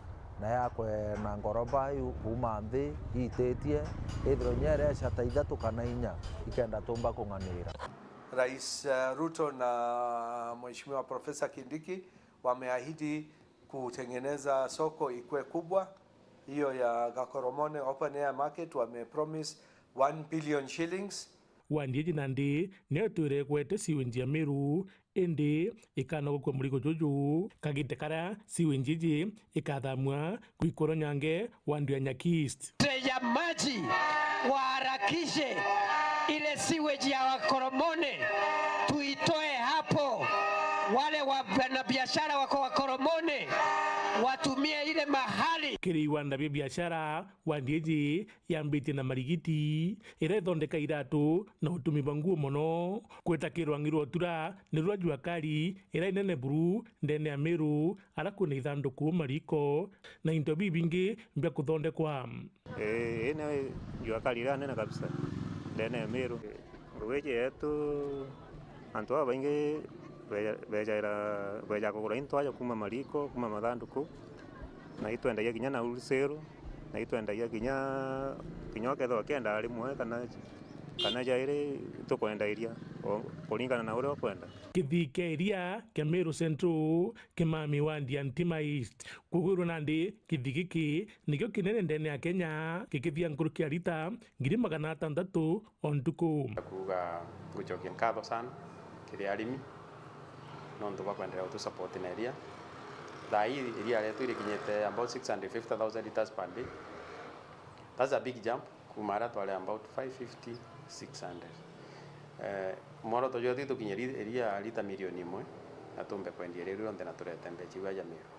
Na yakwe na ngoroba iu kuuma nthi iititie, ithirwe inya ireca ta ithatu kana inya, ikenda tumba kung'anira. Rais, eh, Ruto na Mheshimiwa Professor Kindiki wameahidi kutengeneza soko ikue kubwa, hiyo ya Gakoromone Open Air Market, wamepromise one billion shillings. Wandi iji nandi niyo itwire igwete sewage ya Meru, indi ikanogokua murigo juju kagite karia sewage iji ikathamua kwikurwa nyange wandi ya Nyaki East. Ya maji, waharakishe ile sewage ya Wakoromone tuitoe hapo. Wale wanabiashara wako Wakoromone watumie ile mahali. Kiri iwanda bia biashara, wandi iji yambitie na marigiti, iria ithondeka iratu na utumi bwa nguo mono. Kwita kiri rwangi rwa utura ni rwa jua kali iria inene buru ndene ya Meru, aria kwina ithanduku, mariko na into bibingi bia kuthondekwa. Ii, ii ni jua kali iria nene kabisa ndene ya Meru. Ngugi iji yetu, antu babaingi beja-, bejaira, beja kugura into aja kuuma mariko, kuuma mathanduku, na itwendagia kinya na wholesale, na itwendagia kinya, kinya ukethirwa ukienda rimwe kana, kana jairi, tukwendairia o kuringana na uria ukwenda. Kithii kia iria kia Meru Central kimami wandi ya Ntima East. Kugwirwa nandi kithii giki nikio kinene ndene ya Kenya, gikithia nkuruki ya lita ngiri magana atantatu o ntuku. Kuuga ngucokia nkatho sana kiri arimi nontu bwa kwenderea gutu support na iria. Thaa ii iria rietu irikinyite about six hundred fifty thousand liters per day. That's a big jump. Kuuma aria twari about five fifty, six hundred. Eh, mworoto jwetu itukinye ri-, iria lita milioni imwe, na tumbe kwendia iria rionthe na turete mbeca iu aja Meru.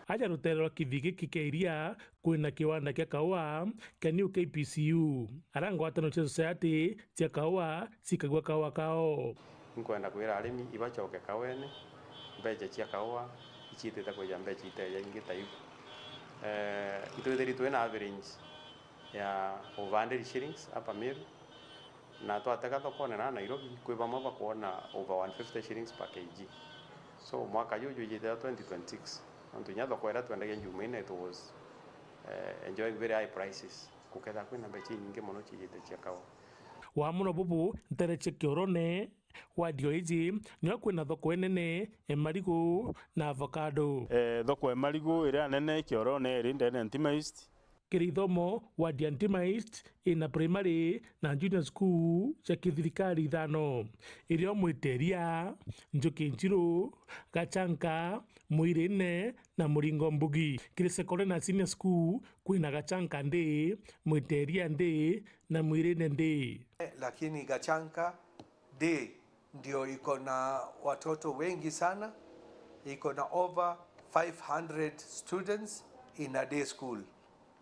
Aja rutere rwa kithii giki kia iria kwina kiwanda kia kaua kia New K P C U, aria ngwataniro cia society cia kaua cikagua kaua kao. Nkwenda kwira arimi ibacoke kaweni, mbeca cia kaua iciitite kwija mbeca iteja ingi ta iu. Eh, itwithiri twina average ya over hundred shillings hapa Meru, na twatega thokone na Nairobi, kwi bamwe bakwona over one fifty shillings per K G. So, mwaka juju jwijite twenty twenty-six, nontu inya thoko iria twendagia Jumaine, it was, eh, enjoying very high prices. Gukethira kwina mbeca inyingi mono cijite cia kaua. Wa mono bubu, ntere cia Kiorone, wadi o iji, nio kwina thoko inene e marigu na avocado. Eh, thoko e marigu iria nene Kiorone iri ndene Ntima East. Kiri ithomo, wadi ya Ntima East ina primary na junior school cia kithirikari ithano, irio Mwiteria, Njuki Njiru, Gachanka, Mwirine na Muringo Mbugi. Kiri secondary na senior school, kwina Gachanka ndi, Mwiteria ndi na Mwirine ndi. Lakini Gachanka ndi ndio iko na watoto wengi sana, iko na over five hundred students in a day school.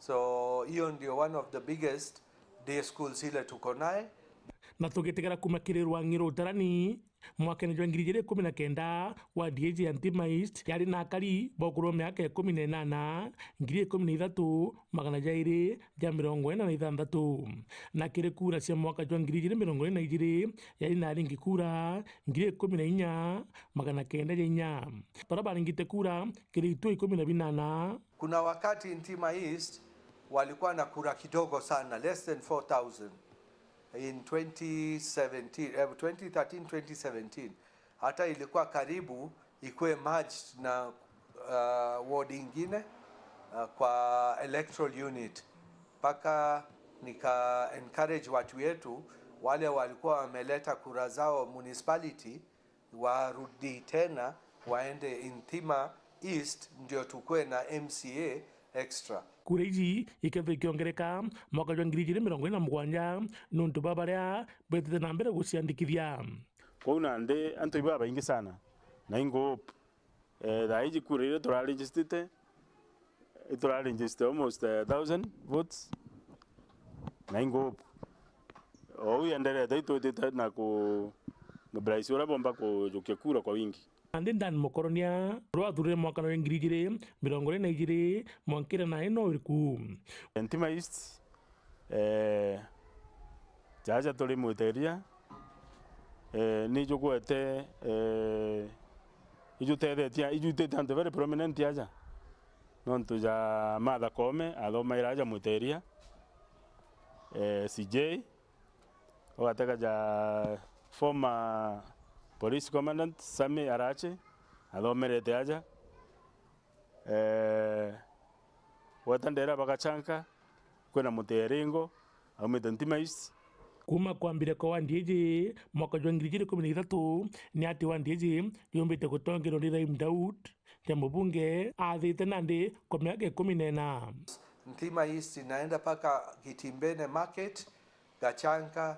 So, hiyo ndio one of the biggest day schools ile tuko naye. Na tugitegera kuma kiri rwang'i rwa utarani, mwakene jwa ngiri ijiri ikumi na kenda, wadi iji ya Ntima East yari na akari ba ukuru wa miaka ikumi na inana, ngiri ikumi na ithatu, magana jairi ja mirongo ina na ithanthatu. Na kiri kura cia mwaka jwa ngiri ijiri mirongo iri na ijiri, yari na aringi kura ngiri ikumi na inya, magana kenda ja inya. Baria baringite kura kiri itu ikumi na binana. Kuna wakati Ntima East walikuwa na kura kidogo sana, less than four thousand in twenty seventeen, eh, twenty thirteen, twenty seventeen. Hata ilikuwa karibu ikuwe merged na, uh, ward ingine, uh, kwa electoral unit. Mpaka nika encourage watu wetu, wale walikuwa wameleta kura zao municipality, warudi tena waende Ntima East, ndio tukue na M C A extra. Kura iji ikethirwa ikiongereka mwaka jwa ngiri ijiri mirongo iri na mugwanja, nontu ba baria betite na mbere guciandikithia. Kwou nandi antu ibabaingi sana, na ingo hope, eh, thaa iji kura iria turaregistite, ituraregister almost a thousand votes, na ingo hope. Ou yenderete, itwitite na ku mobilize uria bomba kujukia kura kwa wingi. Nandi Dan Mukoronia, uria wathurire mwaka wa ngiri ijiri mirongo iri na ijiri, mwankira nae no uriku? Ntima East, eh, jaja turi Mwiteria, eh, ni jugwete, eh, ijutethetie, ijutite antu very prominent aja. Nontu ja Martha Koome, athomaira aja Muteria, eh, C J, ugatega ja former police commandant Sammy Arache, athomerete aja. Eh, gweta ndera ba Gachanka, kwina Muteringo, aumite Ntima East. Kuuma kwambire kwa wandi iji mwaka jwa ngiri igiri ikumi na ithatu, ni ati wandi iji yumbite gutongerwa ni Rahim Daud, ja mubunge, athite nandi kwa miaka ikumi na ina. Ntima East inaenda mpaka Gitimbene Market, Gachanka,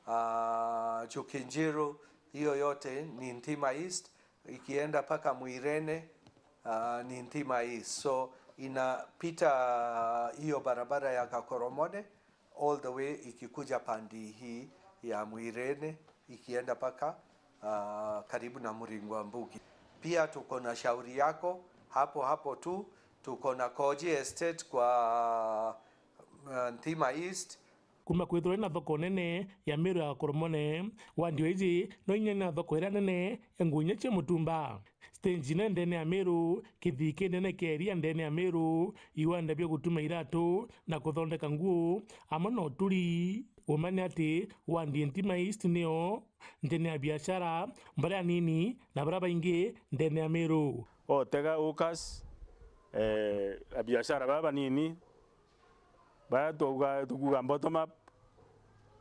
ah, Njuki Njiru, hiyo yote ni Ntima East, ikienda mpaka Mwirene, ah, ni Ntima East. So, inapita, ah, hiyo barabara ya Gakoromone, all the way ikikuja pandi hii ya Mwirene, ikienda mpaka, ah, karibu na Muringo wa Mbugi. Pia tuko na Shauri Yako, hapo hapo tu, tuko na Koji Estate kwa, ah, Ntima East. Kuuma kwithirwa ina thoko nene ya Meru ya Gakoromone, wandi iji no inya ina thoko iria nene ya nguo inya cia mutumba. Stage ino ndene ya Meru, kithii kinene kia iria ndene ya Meru, iwanda bia gutuma iratu na kuthondeka nguo, amwe na uturi. Uma ni ati wandi ya Ntima East niyo ndene ya biashara, baria anini na baria baingi ndene ya Meru. Otega hawkers, eh, abiashara baba banini, baria twauga, tukuuga bottom up,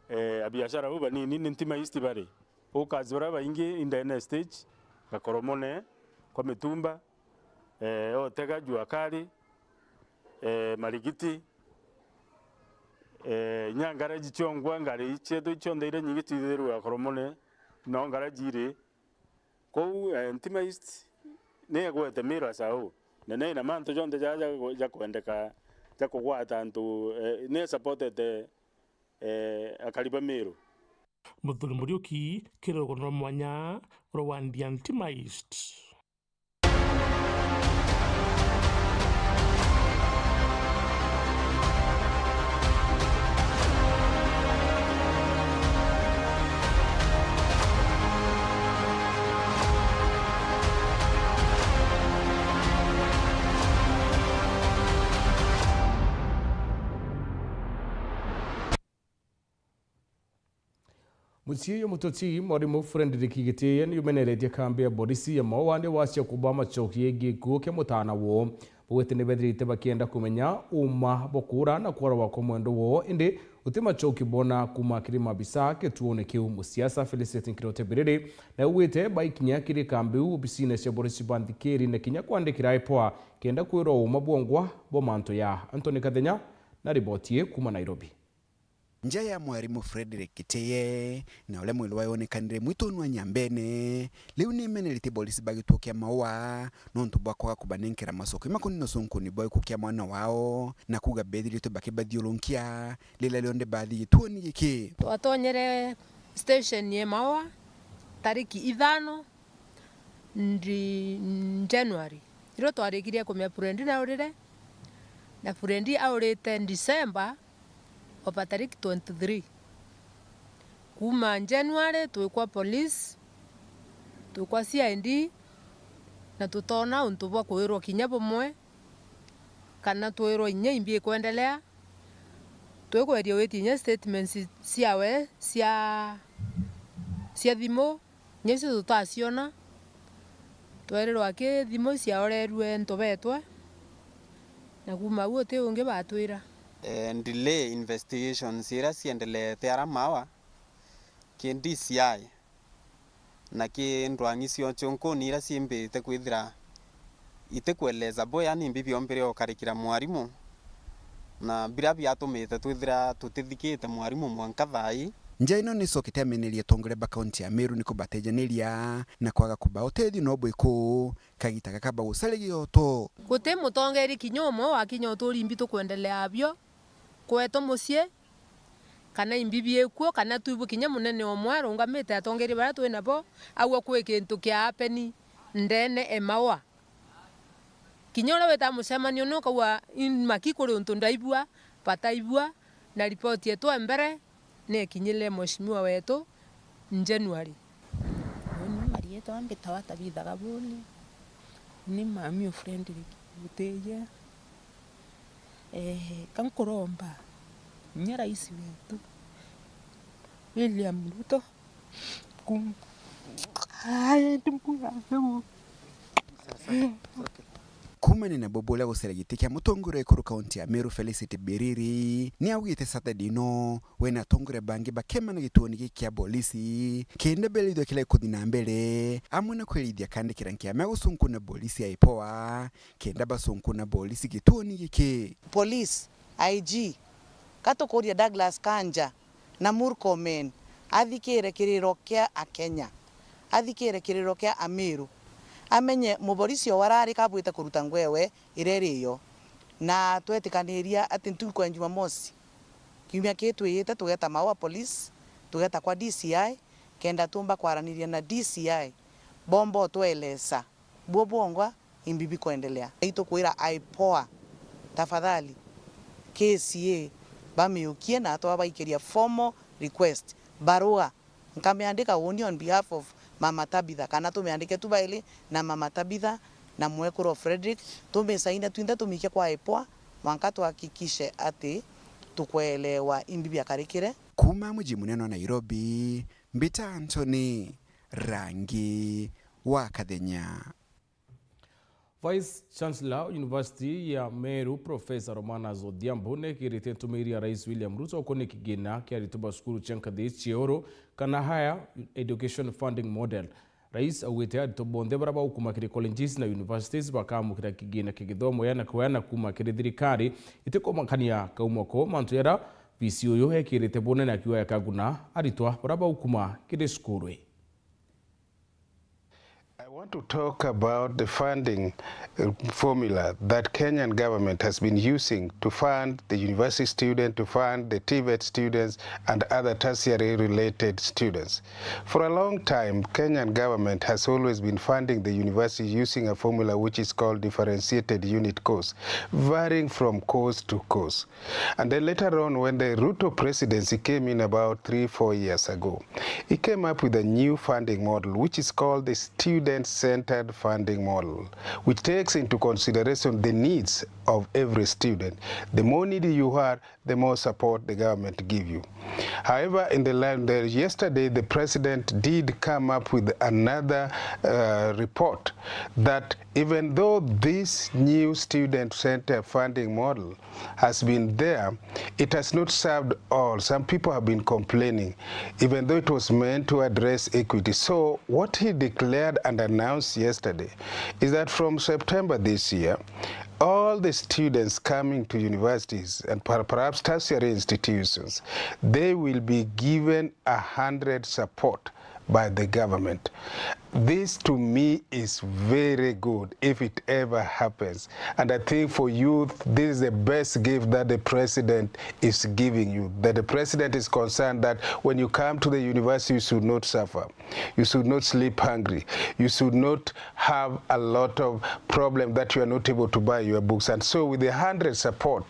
eh, abiashara bau banini ni Ntima East bari. Hawkers baria baingi indene stage, Gakoromone, kwa mitumba, eh, otega Jua Kali, eh, Marigiti, eh, inya ngaraji ciongwa, ngari cietu cionthe iria nyingi cithirwa Gakoromone, no ngaraji iri. Kou, eh, Ntima East ni egwete Meru as a whole, na ni ina mantu jonthe jaria ja, ja kwendeka, ja kugwata antu, eh, ni supported, eh, akari ba Meru. Muthuri Muriuki, kiri rugono rwa mwanya rwa wandi ya Ntima East. Mucii uyu mututi, mwarimu Fredrick Gitiye ni umeneretie kambi ya borisi ya Maua ni wacia kuba macoki yegii gikuo kia mutaana woo. Baugite ni bethirite bakienda kumenya uma bwa kuura na kwarwa kwa mwendwa woo, indi guti macoki boona kuuma kiri maabisa kituone kiu. Musiasa Felicity Nkirote Biriri ni augite baikinya kiri kambi iu obisine cia borisi banthikiri na kinya kwandikira IPOA kenda kwirwa uma bwongwa bwa mantu ya. Anthony Kathenya na riboti ii kuuma Nairobi. Nja ya mwarimu Fredrick Gitiye, na uria mwiri wae wonekanire mwituni wa Nyambene, riu ni imeneretie borisi ba gituo kia Maua nontu bwa kwaga kubanenkera macoki makonini na ucunkuni bwa gikuu kia mwana wao, na kuuga bethiritwe bakibathiurunkia riria rionthe bathi gituoni giki. Twatonyere station ya Maua tariki ithano ndi-, January. Irio twarikirie kumenya Freddy naurire, na Freddy aurite December of a tariki twenty-three. Kuuma January, twikwa police, twikwa C I D, na tutoona untu bwa kwirwa kinya bumwe, kana twirwa inya imbi ikwendelea. Twikweria witie inya statements ciawe cia, cia thimu, inya icio tutaciona. Twerirwa aki thimu ciaorerue ntu betwe, na kuuma au uti ungi batwira. Eh, delay investigations iria ciendeleete ara Maua ki D C I. Na ki ndwang'i cio cionkuni iria ciimbite kwithira itikueleza bo, yaani imbi biombire ukarikira mwarimu, na biria biatumite twithira tutithikite mwarimu mwanka thaa ii. Nja ino nicokete ameneria atongoria ba kaunti ya Meru ni kubatejaniria na kwaga kuba utethio no bwiku kagita gaka bagucaria gioto. Guti mutongeri kinya umwe wakinya uturi imbi tukwendelea bio, kwetu mucii, kana imbi biikuo, kana twibwe kinya munene umwe arungamite atongeria baria twi nabo, augwa kwi kintu kia hapeni ndene e Maua. Kinya uria witaga mucemanio ni ukauga, "Ii maki kuri untu ndaibua, bataibua, na ripoti yetu e mbere ni ikinyire mheshimiwa wetu January." Uni marietwa mbitawa Tabitha Gabuli, ni mami o Fredrick. Gutiye, eh, ka nkuromba, inya rais wetu, William Ruto, ku-, ai, ndimbuga. Kumania na bubu, uria gucera giti kia mutongoria wa ikuru kaunti ya Meru, Felicity Biriri, ni augite Saturday ino we na atongoria bangi bakemana gituoni giki kia bolisi, kenda berithua kiria gikuthi na mbere, amwe na kwirithia kandikira nkiama ya gucunkuna bolisi ya IPOA, kenda bacunkuna bolisi gituoni giki. Police, I G, ka tukuria Douglas Kanja na Murkomen athikire kiriro kia Akenya, athikire kiriro kia Ameru, amenye muborisi o warari kabwite kuruta ngwewe iria iri yo. Na twetikaniria ati ntuku ya Jumamosi, kiumia kii twiyite, tugeta Maua Police, tugeta kwa D C I, kenda tumba kwaraniria na D C I, bomba utwelesa buo bwongwa imbi bikwendelea. Itukwira IPOA, tafadhali, case ii bamiukie na twabaikiria formal request, barua. Nkamiandika uuni on behalf of Mama Tabitha, kana tumiandike tu baili na Mama Tabitha na mwekuru Frederick, tumisaine twinthe tumikie kwa IPOA, mwanka tuhakikishe ati tukwelewa imbi biakarikire. Kuuma muji munene wa Nairobi, mbita Anthony Rangi wa Kathenya. Vice Chancellor University ya Meru, Professor Romanus Odhiambo, nekirite ntumiri ya Rais William Ruto kuni kigina kia aritwa ba cukuru cia nkathi cia iguru kana Higher Education Funding Model. Rais augite aritwa bonthe baria baukuma kiri colleges na universities bakamukira kigina kia githomo ya na kweana kuma kiri thirikari, itikumakania kauma ko mantu jaria V C uyu ekirite bunene akiuga yakaguna aritwa baria baukuma kiri cukuru ii. I want to talk about the funding, uh, formula that Kenyan government has been using to fund the university student, to fund the TVET students and other tertiary related students. For a long time, Kenyan government has always been funding the university using a formula which is called differentiated unit cost, varying from course to course. And then later on, when the Ruto presidency came in about three, four years ago, he came up with a new funding model, which is called the student-centered funding model, which takes into consideration the needs of every student. The more needy you are, the more support the government give you. However, in the line there, yesterday, the president did come up with another, uh, report that even though this new student-centered funding model has been there, it has not served all. Some people have been complaining, even though it was meant to address equity. So what he declared and announced yesterday is that from September this year, all the students coming to universities and per-, perhaps tertiary institutions, they will be given a hundred support by the government. This to me is very good if it ever happens. And I think for youth, this is the best gift that the president is giving you. That the president is concerned that when you come to the university, you should not suffer. You should not sleep hungry. You should not have a lot of problem that you are not able to buy your books. And so with the hundred support,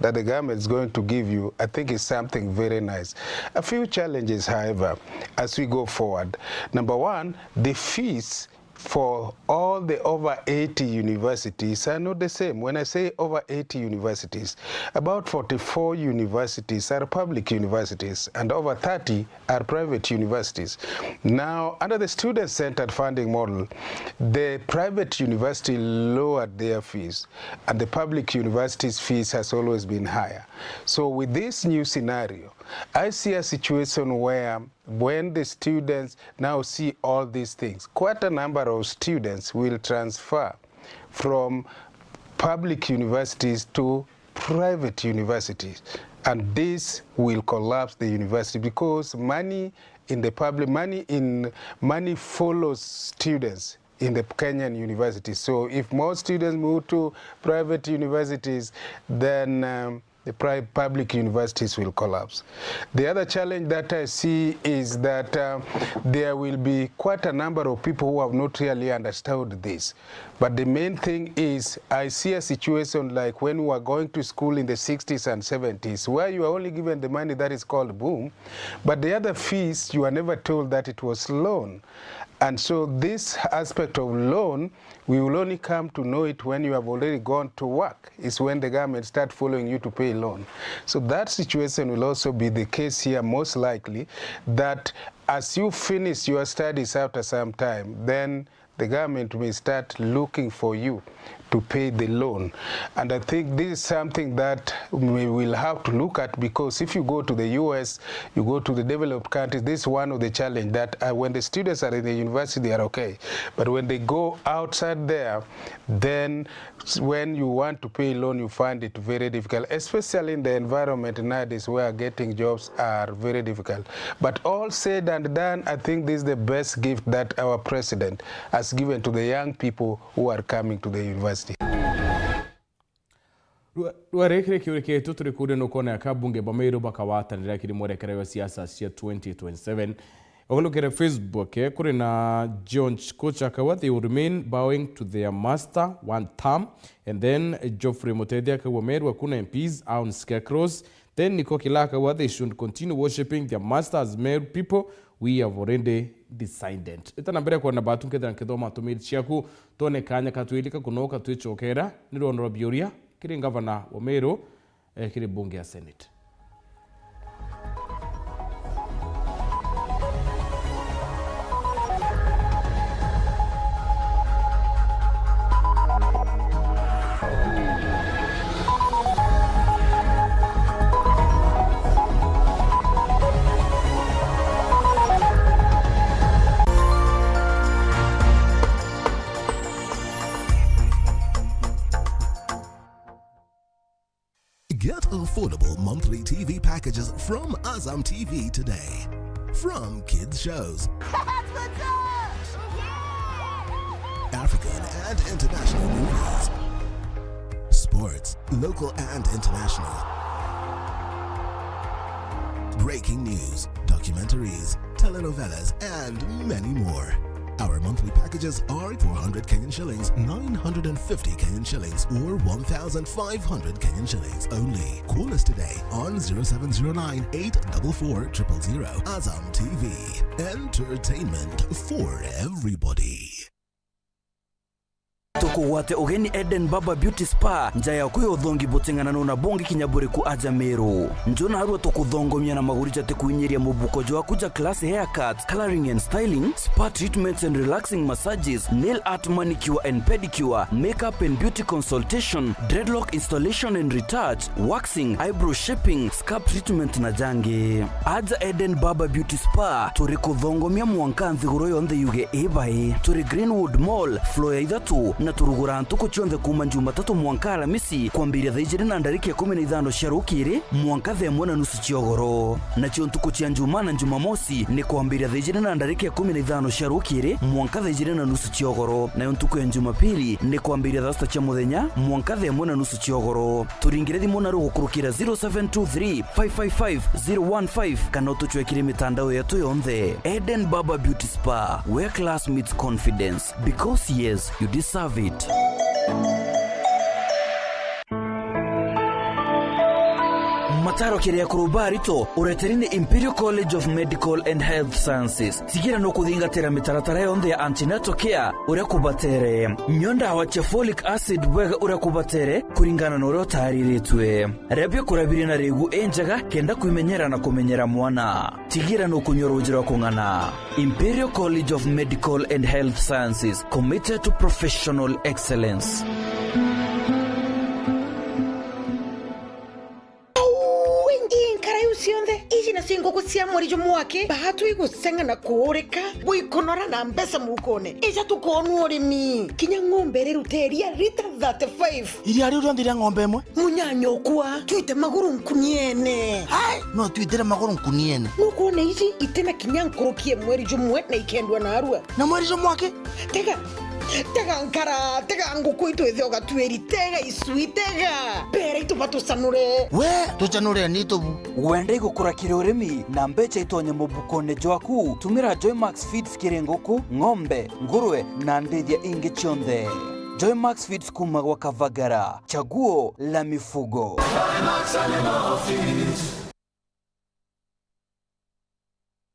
that the government is going to give you, I think is something very nice. A few challenges, however, as we go forward. Number one, the fees for all the over eighty universities are not the same. When I say over eighty universities, about forty-four universities are public universities and over thirty are private universities. Now, under the student-centered funding model, the private university lowered their fees, and the public universities' fees has always been higher. So with this new scenario, I see a situation where when the students now see all these things, quite a number of students will transfer from public universities to private universities, and this will collapse the university because money in the public, money in, money follows students in the Kenyan universities. So if more students move to private universities, then, um, the pri-, public universities will collapse. The other challenge that I see is that, uh, there will be quite a number of people who have not really understood this. But the main thing is, I see a situation like when we were going to school in the sixties and seventies, where you are only given the money that is called boom, but the other fees, you are never told that it was loan. And so this aspect of loan, we will only come to know it when you have already gone to work, is when the government start following you to pay loan. So that situation will also be the case here, most likely, that as you finish your studies after some time, then the government may start looking for you to pay the loan. And I think this is something that we will have to look at, because if you go to the U S, you go to the developed countries, this is one of the challenge that, uh, when the students are in the university, they are okay. But when they go outside there, then s-, when you want to pay loan, you find it very difficult, especially in the environment nowadays where getting jobs are very difficult. But all said and done, I think this is the best gift that our president has given to the young people who are coming to the university. Rwa-, rwari kiri kiurikitwe turi kuria nukwona ka bunge ba Meru bakawatanira kiri mwerekera wa siasa cia twenty twenty-seven. Ukulukire Facebook, eh, kuri na John Chikucha akauga, "They will remain bowing to their master one term." And then Geoffrey Muteithia akauga, "Meru hakuna M Ps, au ni scarecrows." Then Niko Kila akauga, "They should continue worshipping their master as Meru people. We have already decided." Itana mbere kwona batu nkethira nkithoma ntumiri ciaku, twone kanya katwilika kunoka twicokera ni rwondo rwa biuria kiri ngavana wa Meru, eh, kiri bunge ya Senate. Get affordable monthly T V packages from Azam T V today. From kids shows, African and international movies, sports, local and international, breaking news, documentaries, telenovelas, and many more. Our monthly packages are four hundred Kenyan shillings, nine hundred and fifty Kenyan shillings, or one thousand five hundred Kenyan shillings only. Call us today on zero seven zero nine, eight four four, triple zero. Azam T V, entertainment for everybody. Tukugwate ugeni Eden Barber Beauty Spa, nja yaku ya uthongi buting'anano na bungi kinya buriku aja Meru. Nju narua tukuthongomia na maguri jatikuinyiria mubuko jwaku ja class haircuts, colouring and styling, spa treatments and relaxing massages, nail art manicure and pedicure, makeup and beauty consultation, dreadlock installation and retouch, waxing, eyebrow shaping, scalp treatment na jangi. Aja Eden Barber Beauty Spa, turi kuthongomia mwanka nthiguru yonthe yuge i bai. Turi Greenwood Mall, floor ya ithatu, na turuguraa ntuku cionthe kuuma Jumatatu mwanka Aramisi, kwambiria thaa ijiri na ndarika ikumi na ithano cia rukiri mwanka thaa imwe na nusu cia ugoro. Nacio ntuku cia Njumaa na Jumamosi ni kwambiria thaa ijiri na ndarika ikumi na ithano cia rukiri mwanka thaa ijiri na nusu cia ugoro, nayo ntuku ya Jumapili ni kwambiria thaa sita cia muthenya mwanka thaa imwe na nusu cia ugoro. Turingire thimu naru gukurukira zero seven two three, five five five, zero one five kana utucwekire mitandao yetu yonthe. Eden Barber Beauty Spa, where class meets confidence. Because yes, you deserve it. Mataro kiri akuru ba arito ureteri ni Imperial College of Medical and Health Sciences. Tigira no kuthingatira mitaratara yonthe ya antenatal care uria kubatere. Nyua ndawa cia folic acid bwega uria kubatere kuringana na uria utariritwe. Ria biakura biri na rigu injega kenda kwimenyera na kumenyera mwana. Tigira no kunyua ruuji rwa kung'ana. Imperial College of Medical and Health Sciences, committed to professional excellence. Au, ingi nkara iu cionthe, iji nacio nguku cia mweri jumwe wake, baatu iguseng'a na kuurika, buikunora na mbeca mukone. Ija tukoonua urimi. Kinya ng'ombe iriruta iria lita thirty-five. Iria riu rionthe ria ng'ombe imwe? Munyanyokwa, twite maguru nkuniene. Ai, no twitire maguru nkuniene. Nukwona iji itina kinya nkuruki ya mweri jumwe na ikendwa narua. Na mweri jumwe aki? Tega, Tega nkara, tega nguku itu ithe ugatuiri, tega icui, tega mbere itu batucanure. We, tucanure ni tubu. Wenda igukura kiri urimi na mbeca itonye mubukone jwaku, tumira Joymax Feeds kiri nguku, ng'ombe, ngurwe na ndithia ingi cionthe. Joymax Feeds kuma gwa Kavagara, chaguo la mifugo.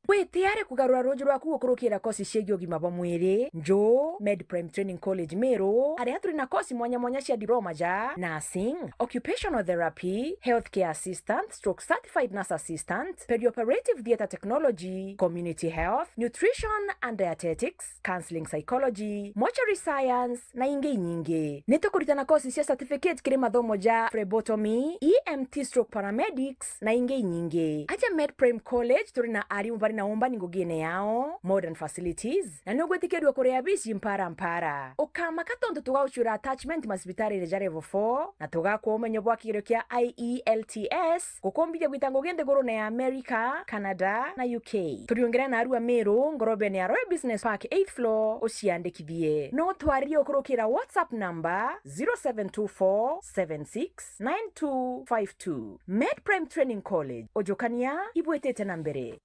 Wi tiari kugarura ruuju rwaku gukurukira kosi ciegie ugima bwa mwiri? Njuu, Med Prime Training College Meru, aria turi na kosi mwanya mwanya cia diploma ja nursing, occupational therapy, healthcare assistant stroke certified nurse assistant, perioperative theatre technology, community health, nutrition and dietetics, counselling psychology, mortuary science, na ingi inyingi. Ni tukuritana kosi cia certificate kiri mathomo ja phlebotomy, E M T stroke paramedics, na ingi inyingi. Aja Med Prime College turi na arimu bari na umbani ngugine yao, modern facilities, na ni ugwitikirua kuria bici mpara mpara. Ukamaka tontu tugagucuira attachment macibitarine ja level four, na tugakwa umenyo bwa kigerio kia I E L T S, gukumbithia gwita ngugi nthigurune ya America, Canada, na U K. Turiungire na arua Meru, ngorobene ya Royal Business Park, eighth floor, uciandikithie. No twaririe ukurukira WhatsApp number zero seven two four seven six nine two five two. Med Prime Training College, ujukania ibwitite na mbere.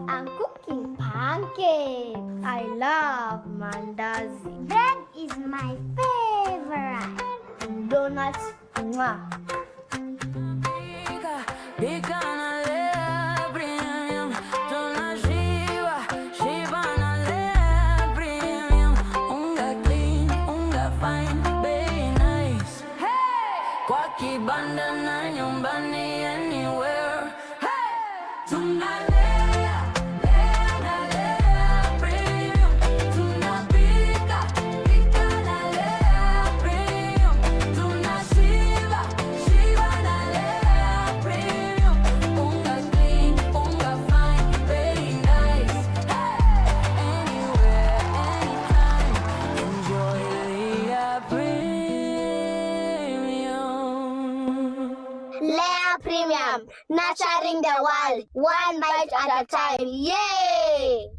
I'm cooking pancakes. I love mandazi. Bread is my favorite. Donuts, mwah. Pika, pika na Lea Premium. Tunashiba, shiba na Lea Premium. Unga clean, unga fine, bei nice. Hey! Kwa kibanda na nyumbani, anywhere. Hey! Tunalea, lea na Lea Premium. Tunapika, pika na Lea Premium. Tunashiba, shiba na Lea Premium. Unga clean, unga fine, very nice. Hey! Anywhere, anytime. Enjoy Lea Premium. Lea Premium, nurturing the world, one bite at a time. Yay!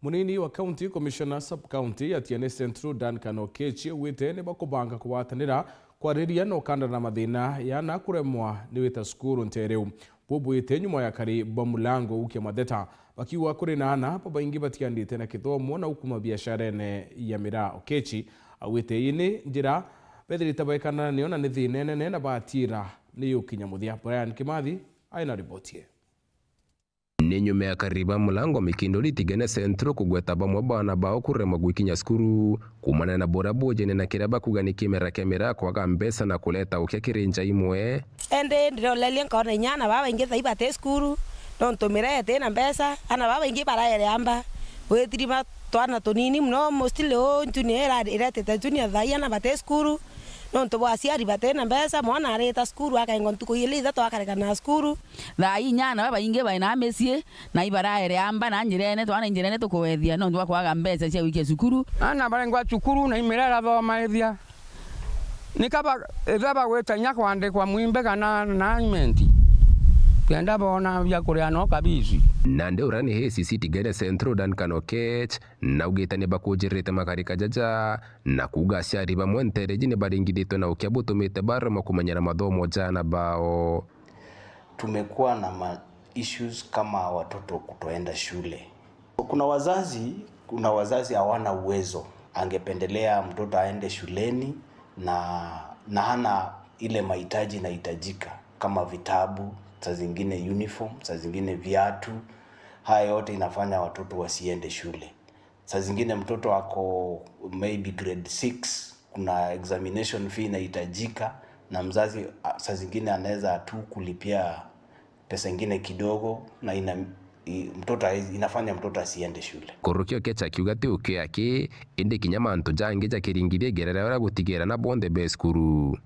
Munini wa County Commissioner Sub-County ya Tiene Central, Duncan Oketch, augite ni bakubanga kugwatanira kwariria na ukandana na mathina ya ana kuremwa ni gwita cukuru nteere iu. Bubwite nyuma ya akari ba Mulango gukia matheta, bakiuga kuri na ana babaingi batiganite na kithomo na ukuma biasharene ya miraa. Oketch augite ii ni njira bethirite baikandana nayo na ni thina inene na baatira ni yukinya muthia. Brian Kimathi aina riboti ii. Ni nyuma ya akari ba Mulango Mikinduri Tigene Central kugweta bamwe baana bao kuremwa gwikinya cukuru, kumana na buria bujene na kiria bakuga ni kimera kia miraa kwaga mbeca na kureta ukia kiri nja imwe. Indi ndiroreria nkona inya ana babaingi thai bati cukuru, nontu miraa iti na mbeca, ana babaingi baraere amba. Withirima twana tunini mono, mostly uu junior ira-, iretete junior thai ana bati cukuru, nontu bwa aciari bati na mbeca, mwana arita cukuru akaengwa ntuku ili ithatu akarekana na cukuru. Thaa ii inya ana babaingi bai na micii, na ibaraere amba na njirene, twana injirene tukugwethia nontu bwa kwaga mbeca cia gwikia cukuru. Ana barengwa cukuru na imira irathomaithia. Nika ba-, ithe bagwita inya kwandikwa mwimbe kana na imenti. Kenda boona bia kuria no kabici. Nandi uria ni A C C Tigere Central Duncan Oketch, naugite ni bakujiririte makarika jaja, na kuuga aciari bamwe nteere iji ni baringithitwe na ukia butumite baremwa kumenyera mathomo ja ana bao. Tumekuwa na ma issues kama watoto kutoenda shule. Kuna wazazi, kuna wazazi hawana uwezo, angependelea mtoto aende shuleni na, na hana ile mahitaji inahitajika kama vitabu, saa zingine uniform, saa zingine viatu. Haya yote inafanya watoto wasiende shule. Saa zingine mtoto ako maybe grade six, kuna examination fee inahitajika, na mzazi, a, saa zingine anaweza tu kulipia pesa ingine kidogo, na ina-, i-, mtoto hawezi, inafanya mtoto asiende shule. Kurukia Oketch akiuga ti ukio aki, indi kinya mantu jangi ja kiringithia igera riao ria gutigira na bonthe be cukuru.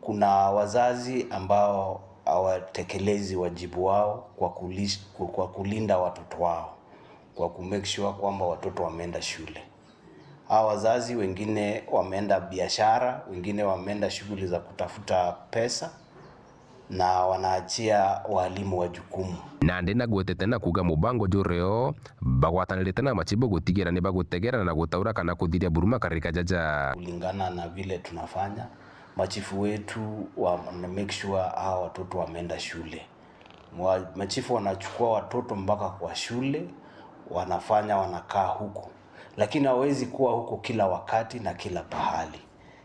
Kuna wazazi ambao hawatekelezi wajibu wao kwa kulish-, kwa kulinda watoto wao, kwa ku make sure kwamba watoto wameenda shule. Hawa wazazi wengine wameenda biashara, wengine wameenda shughuli za kutafuta pesa, na wanaachia walimu wa jukumu. Nandi nagwetete na kuuga mubango jurio bagwatanirite na machibu gutigira ni bagutegera na gutaura kana kuthiria buruma karika jaja. Kulingana na vile tunafanya, machifu wetu wa make sure hawa watoto wameenda shule. Mwa-, machifu wanachukua watoto mpaka kwa shule, wanafanya wanakaa huko. Lakini hawezi kuwa huko kila wakati na kila pahali.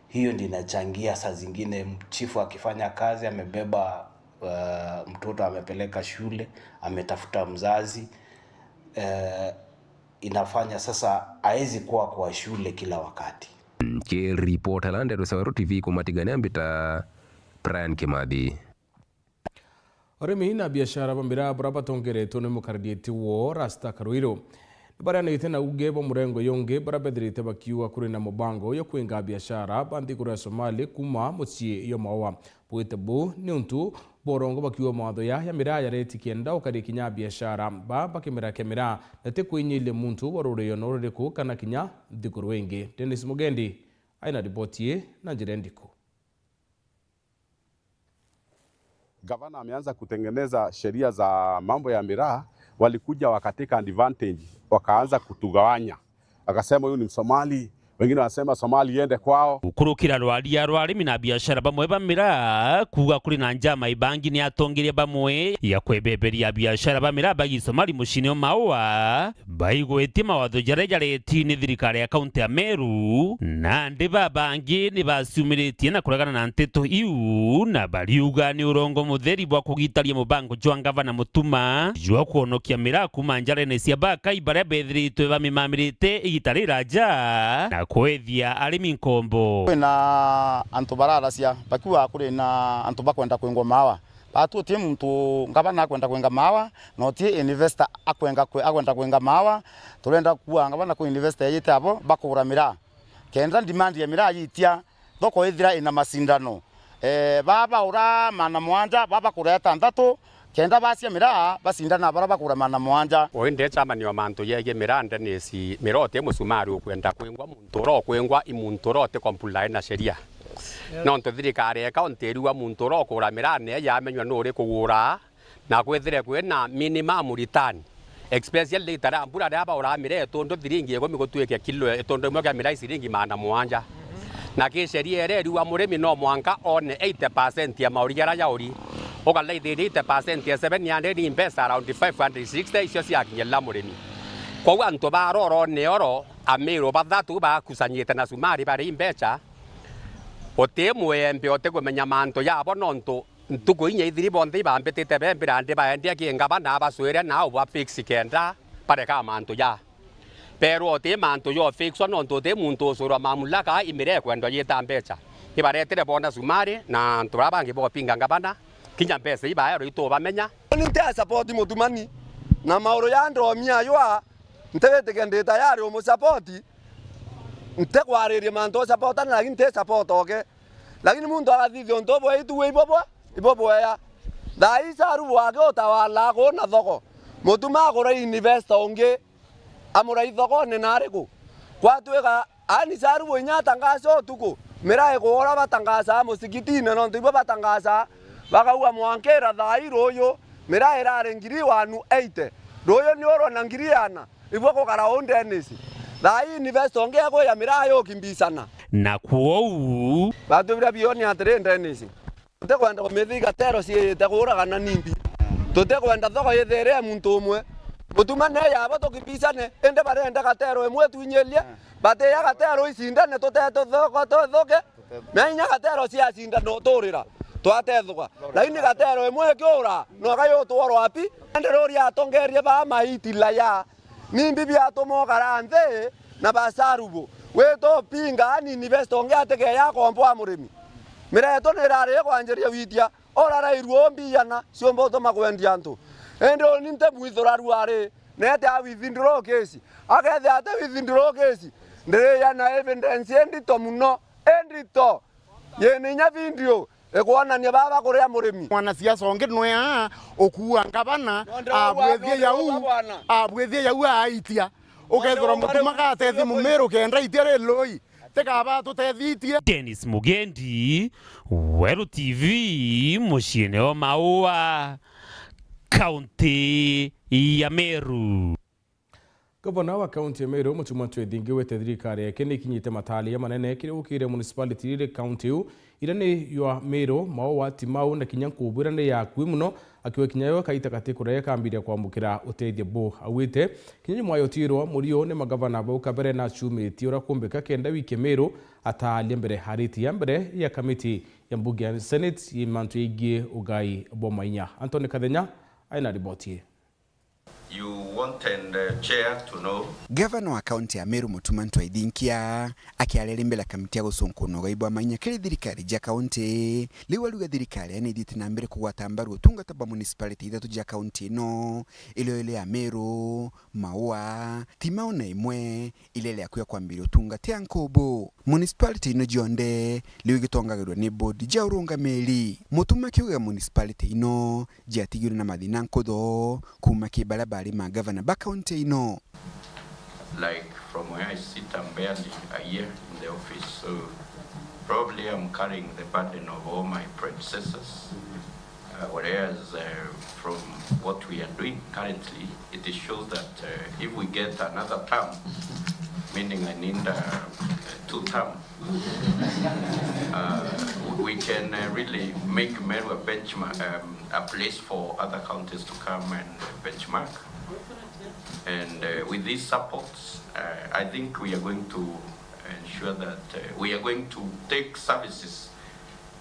Hiyo ndio inachangia saa zingine chifu akifanya kazi, amebeba, uh, mtoto amepeleka shule, ametafuta mzazi, uh, inafanya sasa hawezi kuwa kwa shule kila wakati. Nkiripotera Ndeto cia Weru T V kuuma Tigania, mbita Brian Kimathi. Arimi na biashara ba miraa baria batongeretwe ni mukariritie woo Rasta Karuiru ni barianite na uuge bwa murengo yungi baria bethirite bakiuga kuri na mubango jwa kwinga biashara ba nthiguru ya Somali kuuma mucii jwa Maua. Bwite bu ni untu bwa urongo bakiuga mawatho ya, ya miraa jareti kenda ukaria kinya biashara ba bakimera kia miraa na ti kwinyiiria muntu wa ruriyo no ruriku kana kinya nthiguru ingi. Dennis Mugendi aina riboti ii na njira ndiku. Gavana ameanza kutengeneza sheria za mambo ya miraa, walikuja wakateka advantage, wakaanza kutugawanya. Akasema, "Huyu ni Msomali," wengine wanasema, "Somali iende kwao." Gukurukira rwaria rwa arimi na biashara bamwe ba miraa, kuuga kuri na njama ibangi ni atongeria bamwe ya kwebeberia biashara ba miraa ba Gisomali muciini o Maua, baigwetie mawatho jaria jareti ni thirikari ya kaunti ya Meru, nandi babangi ni baciumiritie na kuregana na nteto iu, na bariuga ni urongo mutheri bwa kugitaria mubango jwa ngavana Mutuma jwa kwonokia miraa kuuma njarene cia bakai baria bethiritwe bamimamirite igita riraja na kwethia arimi nkombo. Kwina antu bararacia bakiuga kuri na antu bakwenda kwingwa maawa. Batu uti muntu ngavana akwenda kwinga maawa, na uti investor akwenga kwe-, akwenda kwinga maawa. Turenda kuuga ngavana ku investor ejite abo bakugura miraa. Kenda demand ya miraa yitia, thoko ithira ina macindano. Eh, baa baura maana mwanja, baa bakura etantatu, kenda bacia miraa bacindana bara bakura maana mwanja. Oi nde chairman wa mantu yegie miraa, Dennis, miraa uti musumari ukwenda kwingwa, muntu ura ukwingwa i muntu ura uti comply na sheria. Nontu thirikari ya kaunti iriuga muntu ura ukura miraa ni yamenywa nuri kugura, na kwithire kwina minimum return, especially rita ria mbura riria baura miraa itundu thiringi ikumi gutuike kilo itundu imwe kia miraa i ciringi maana mwanja. Na ki sheria iria iriuga murimi no mwanka one eighty percent ya mauri jaria jauri, ukalaithiria eighty percent ya seven hundred ni mbeca around five hundred sixty icio ciakinyirira murimi. Kwou antu barorone oro, Amiru bathatu bakusanyite na cumari bari mbeca, uti mwembe uti kumenya mantu jabo, nontu ntuku inya ithiri bonthe ibambitite bembira ndi baendia ki ngavana abacwire na au ba fix kenda bareka mantu ja. Perwa uti mantu jo fixwa, nontu uti muntu ucurwa mamlaka imire kwendwa yita mbeca. Ibaretire bona cumari na antu baria bangi bopinga ngavana, kinya mbeca ibaerwa itubamenya. Ni ntia support Mutumani na mauru ya ndomia ywa, ntiwitikia ndi tayari umusapoti. Ntikwariria mantu o support, lakini nti support oke. Lakini muntu agathithia untu ubwe itu ibo bwa, ibo bwea. Thaa ii Saru bwake utawala kuu na thoko. Mutuma agura investor ungi, amura ithokone na ariku? Kwatwika ani Saru bwinya atangaca utuku, miraa ikuura batangaca musikitine, nontu ibo batangaca, bakauga mwankira thaa ii ruuyu, miraa irari ngiri one eighty. Ruuyu ni urwa na ngiri ana. Ibua gukara uu Dennis. Thaa ii investor ungi akwija miraa yukimbicana. Na kwou. Bantu biria bioni atiri Dennis. Tutikwenda kumithi igatero ciite kuuragana nimbi. Tutikwenda thoko yithiire ya muntu umwe. Mutuma ne yabo tukimbicane, indi barenda gatero imwe twinyirie. Batiya gatero icindane tutete thoko tuthuke. Menya gatero ciacinda no turira, twatethuka. Lakini gatero imwe ikiura, no gayutwarwa api? Indi ruria atongerie ba maitila ya. Nimbi biatuma ukara nthi na bacarubu? Wita upinga ani investor ungi atikeya akomboa murimi. Mireto nirari ikwanjiria witia, urarairua umbi igana ciumba utuma kwendia antu. Indi uni nti mwithuraru ari, nete a withindiro kesi. Akethia ati withindiro kesi, ndiriya na evidence indito muno, indito. Yina inya video ikwonania baba kuria murimi. Mwanasiasa ungi nwea ukuua ngavana, abwithie yau, abwithie yau aitia. Ukethirwa mutuma gatethi mumiru kenda itia ri lui, tikaba tutethitie. Dennis Mugendi, Weru T V, muciine o Maua, kaunti ya Meru. Gavana wa kaunti ya Meru, Mutuma Ntwethingi, wete thirikari yake ni ikinyite matalia manene kiri gukire municipality iri kaunti iu, iria ni ywa Meru, Maua, Timau na kinya Nkubu iria ni ya akui muno, akiuga kinya yo kaita gati kuria kambiria kwamukira utethio bu. Augite kinya nyuma ya utirwa murio ni magavana bau kabere na acumitie uria kumbika kenda wiki Meru atalia mbere hariti ya mbere ya kamiti ya mbunge ya Senate ya mantu yaigie ugai bwa mainya. Anthony Kathenya aina riboti ii. You want and, uh, chair to know. Gavana wa kaunti ya Meru, Mutuma Ntwethinkia, akiaria ri mbere ya kamiti ya gucunkuna ugai bwa mainya kiri thirikari ja kaunti, riu ariuga thirikari ni ithiite na mbere kugwata mbaru utungata bwa municipality ithatu ja kaunti ino, irio iri ya Meru, Maua, Timau na imwe iria iri akui kwambiria utungata ya Nkubu. Municipality ino jonthe riu igitongagirwa ni board ja urungamiri. Mutuma akiuga municipality ino jiatigirwe na mathina nkutho kuuma ki baria bari magavana ba kaunti ino. Like, from where I sit, I'm barely a year in the office, so probably I'm carrying the burden of all my predecessors. Uh, whereas, uh, from what we are doing currently, it shows that, uh, if we get another term, meaning I need, uh, two term, uh, we can, uh, really make Meru a benchmark, um, a place for other counties to come and benchmark. And, uh, with these supports, uh, I think we are going to ensure that, uh, we are going to take services,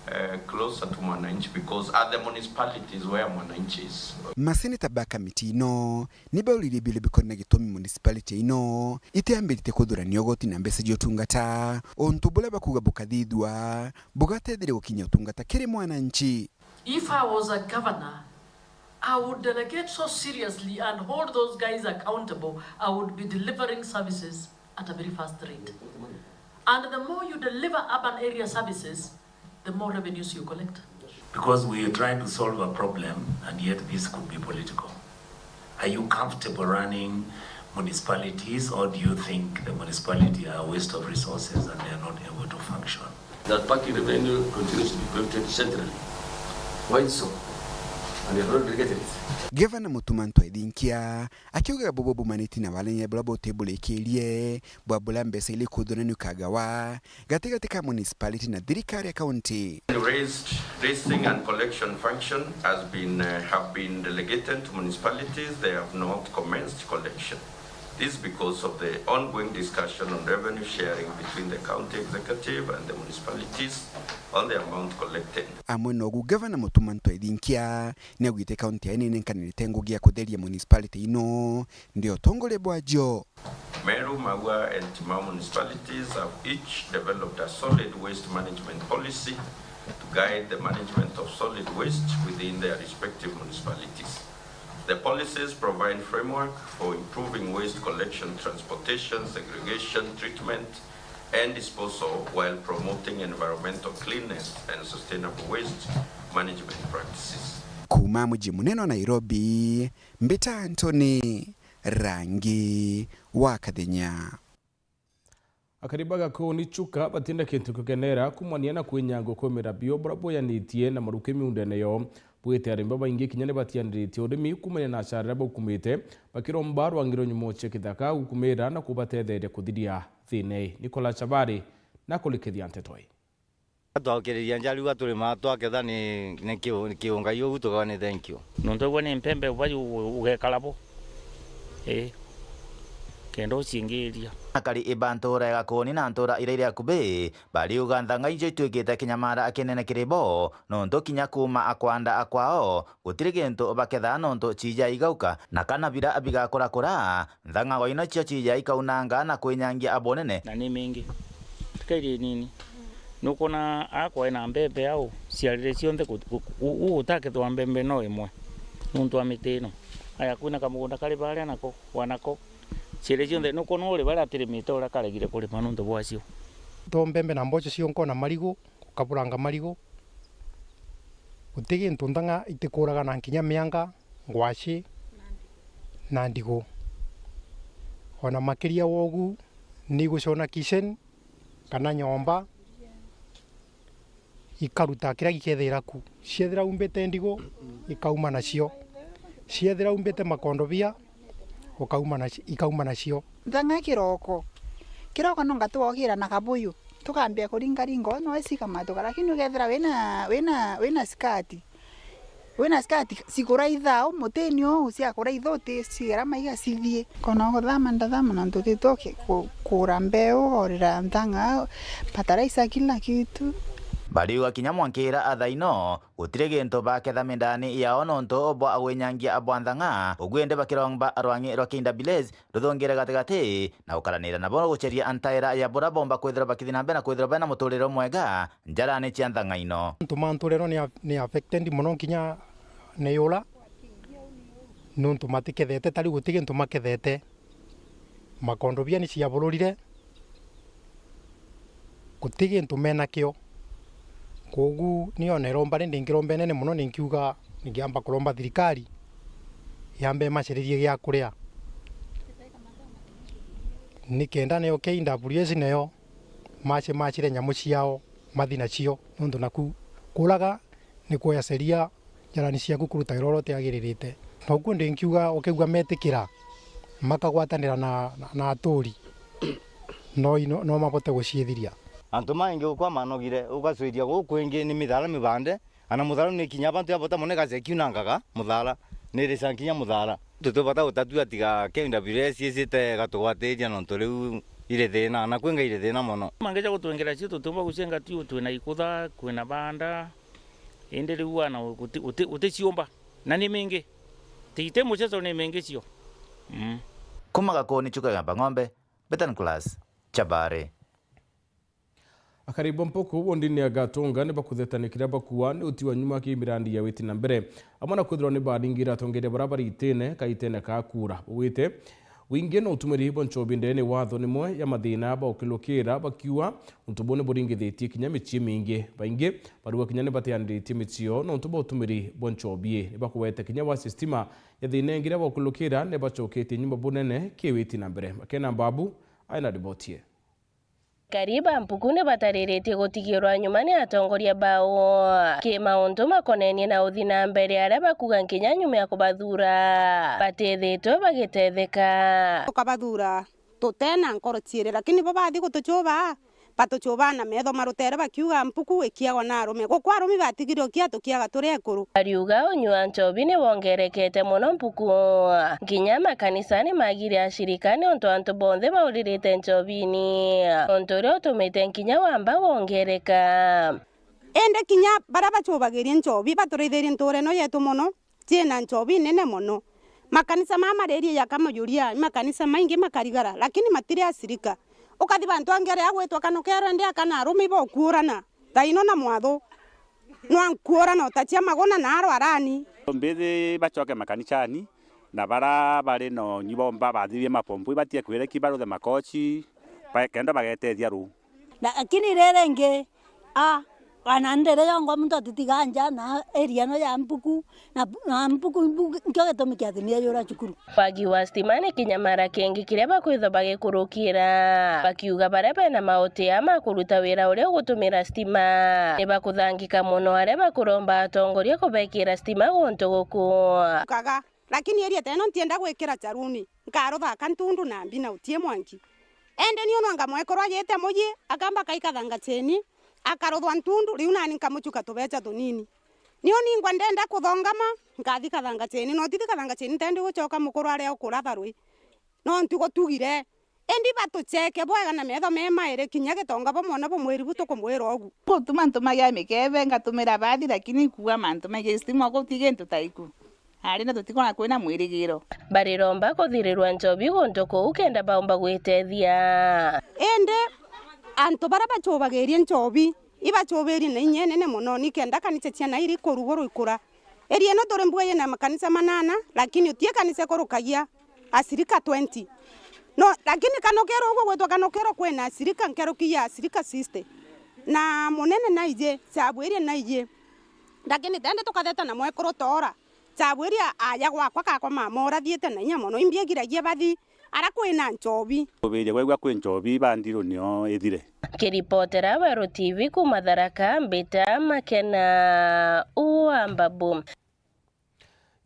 uh, closer to mwananchi, because at the municipalities where mwananchi is. Maseneta ba kamiti ino ni bauririe biuria bikonie na gitumi municipality ino itiambirite kuthurania ugoti na mbeca cia utungata, untu buria bakuuga bukathithua bugatetheria gukinyia utungata kiri mwananchi. If I was a governor, I would delegate so seriously and hold those guys accountable. I would be delivering services at a very fast rate. And the more you deliver urban area services, the more revenues you collect. Because we are trying to solve a problem, and yet this could be political. Are you comfortable running municipalities, or do you think the municipality are a waste of resources and they are not able to function? That parking revenue continues to be collected centrally. Why so? And you have not delegated it. Gavana Mutuma Ntwethinkia akiuga bubu bumanitie na warania buria butiburikirie bwa buria mbeca iria ikuthurania ukagawa gatigati ka municipality na thirikari ya kaunti. Raised, raising and collection function has been, uh, have been delegated to municipalities. They have not commenced collection. This is because of the ongoing discussion on revenue sharing between the county executive and the municipalities on the amount collected. Amwe nogu, Gavana Mutuma Ntwethinkia niaugite kaunti yayo ninenkanirite ngugi ya kutheria municipality ino ndi utongoria bwayo. Meru, Maua and Timau municipalities have each developed a solid waste management policy to guide the management of solid waste within their respective municipalities. The policies provide framework for improving waste collection, transportation, segregation, treatment, and disposal while promoting environmental cleanness and sustainable waste management practices. Kuuma muji munene wa Nairobi, mbita Anthony Rangi wa Kathenya. Akari ba Gakuni Chuka batina kintu kugenera kumania na kwinyangwa kwa mirabio buria bwiyanitie na maruki miundene yo. Bwite arimi babaingi kinya ni batianiritie urimi kumania na acara riria baukumite, bakiromba rwangiro nyumo cia kithaka gukumira na kubatetheria kuthiria thina ii. Nicolas Chabari na kurikithia nteto ii. Twaukiriria nja riu aturimaa twaketha ni, ni kiu-, ni kiunga iu tugawa ni thank you. Nontu bwa ni mpembe ubayu ugekara bo. Ii. Kenda ucingiria. Akari iba ntura ya Gakuni na ntura iria iri akubi, bariuga nthanga icio itwikite kinyamara kinene kiri bo, nontu kinya kuuma akwanda akwao, gutiri gintu bakethaa nontu ciija igauka, na kana biria bigakurakura, nthang'ago ino cio ciija ikaunanga na kwinyangia abonene. Na ni mingi. Tikairie nini. Nukwona akwa ena mbembe au, ciarire cionthe gu-, gu-, gu-, gutakethwa mbembe no imwe. Nontu wa miti ino. Aya kwina kamugunda kari baria nako, wanako. Ciarire cionthe, nukwona uri baria atirimite uria karegire kurima nontu bwacio. To mbembe na mboco cionko na marigu. Gukaburanga marigu, guti gintu nthang'a itikuraga na nkinya mianga, ngwaci, na ndigu. Ona makiria wa ugu, ni igucona kitchen kana nyomba, ikaruta kiria gikethira ku. Ciethira umbite ndigu, ikauma nacio. Ciethira umbite makondobia, ukauma naci-, ikauma nacio. Nthang'a kiroko. Kiroko no ngatugogira na kabuyu. Tukambia kuringaringa, no icika matuka, lakini ukethira wina, wina, wina skati. Wina skati cikuraitha au mutini uu, ciakuraitha uticigera maiga cithie. Kona uguthama ndathama nontu utitwa ki-, ku-, kugura mbeu, ukaurira nthang'a, fertilizer, kila kitu. Bariuga kinya mwankira athaino, gutiri gintu baketha mindani yao nontu bwa gwinyangia bwa nthang'a, ugu indi bakiromba rwang'i rwa K W S ruthungire gatigati na gukaranira nabo guceria ntaira ya bura bomba kwithirwa bakithi na mbere na kwithirwa bena muturire umwega njarani cia nthang'a ino. Antu ma ntureno ni a-, ni affected mono kinya ni yura, nontu matikethete, tari guti gintu makethete. Makondobia ni ciabururire, guti gintu menakio. Kwogu ni ona iromba rindi nkiromba inene mono, ni nkiuga ningiamba kuromba thirikari yambe imaciririe gia kuria, nikenda nayo K W S nayo maci-, macire nyamu ciao mathi nacio, nontu naku kuraga ni kuoya sheria jarani ciaku kuruta wira uria utiagiririte. Na ukuo ndingiuga ukigua metikira makagwatanira na, na, na aturi, no ino-, no mabote guciithiria. Antu maingi gukwa manogire, ugacwiria guku ingi ni mithara mibande, ana muthara ni kinya bantu ya bota mono igacekiunangaga muthara, ni irica kinya muthara. Tutibata gutatua tiga K W S icite igatugwatiria nontu riu iri thina, na kwinga iri thina mono. Mangeja gutwengera cio tutiumba gucenga tu, twina ikutha, kwina banda, indi riu ana guti-, guti-, guticiumba. Na ni mingi. Ti, ti muceco ni mingi cio. Mm. Kuma Gakuni Chuka Gamba Ng'ombe, Betan Class, Chabare. Akari ba Mpuku wondini ya Gatunga ni bakuthetania kiria bakuuga ni uti wa nyuma ki mirandi ya witi na mbere, amwe na kwithirwa ni baringira atongeria baria bari itine ka itene ka kura. Bugite wingi na utumiri bwa nchobi ndene watho nimwe ya mathina baukilukira, bakiuga untu buu ni buringithitie kinya micii mingi. Baingi baruga kinya ni batianiritie micii yoo nontu bwa utumiri bwa nchobi ii. Ni bakugwete kinya wa system ya thina ingi iria baukilukira ni bacoketie nyuma bunene ki witi na mbere. Makena Mbabu aina riboti ii. Akari ba Mpuku ni batariritie gutigirwa nyuma ni atongoria bao ki mauntu makonenie na uthi na mbere aria bakuga nkinya nyuma ya kubathura batithitwe bagitetheka. Tukabathura tutena nkoro ciiri, lakini bo bathi gutuchuba, batuchubaa na metho marutere bakiuga, Mpuku ikiagwa na arume. Gukwa arumi batigire ukia tukiaga turi ekuru. Ariuga unywi wa nchobi ni wongerekete mono Mpuku. Kinya makanisa ni magire ashirika niontu antu bonthe bauririte nchobini. Untu uria utumite nkinya wamba wongereka. Indi kinya baria bachubagirie nchobi baturithirie ntuura ino yetu mono. Ciina nchobi nene mono. Makanisa mama maririe jaka majuria, makanisa maingi makarigara, lakini matiri ashirika. Ukathi bantu angi aria agwitwa Kanukero, indi aka na arume ibokuurana, thaino na mwathu. Nwankuurana utachia maguna na arwarani. Mbithi bacoke makanisani, na bara bari na unywi bomba bathithie mapompo, ibatie kwireki baruthe makochi, ba-, kenda bagetethia ruu. Lakini riri ingi, a, ana ndiri yongwa muntu atitiga nja na area ino ya Mpuku, na, na Mpuku, Mpuku nkio gitumi kia thina yura cukuru. Wagi wa stima ni kinyamara kingi kiria bakwithwa bagikurukira, bakiuga baria bena maotea ma kuruta wira uria ugutumira stima ni bakuthangika mono, aria bakuromba atongoria kubekira stima guntu guku. Kaga. Lakini area ta ino ntienda gwikira charuni, nkaruthaka ntundu na mbi na utie mwanki. Indi niu nwanga mwekuru ajite muji, akamba akaikathanga cheni, akaruthwa ntundu, riu nani nkamuchuka tubecha tunini. Niu ningwa ndenda kuthongama, nkathi kathanga cheni, no tithi kathanga cheni ntendi guchoka mukuru aria ukuratha rwi. No nti gutugire. Indi batucheke bwega na metho me mairi, kinya gitonga bamwona bumwiri bu tukumwira ugu. Gutuma ntumagia mikebe, ngatumira bathi, lakini nkuuga mantu maigi stima guti gintu ta iku. Ari na tutikona kwina mwirigiro. Bariromba kuthirirwa nchobi guntu kuu kenda baumba gwitethia. Indi antu baria bachubagirie nchobi, ibachubirie na inya inene mono, nikenda kanisa ciana iri kurugurwa ikura. Area ino turi mbuga yina makanisa manana, lakini utie kanisa ikurukagia ashirika twenty. No, lakini Kanukero, uguo gwitwa Kanukero, kwina ashirika nkeruki ya ashirika sixty. Na munene naiji, Chabwiria naiji. Lakini tende tukatheta na mwekuru toora. Chabwiria aja gwakwa, kakwa mama urathiite na inya mono. Imbi agiragia bathi, ara kwina nchobi. Kubiria gwaigua kwi nchobi, bandiru nio ithire. Kiripotera Weru T V kuuma Tharaka, mbita Makena wa Mbabu.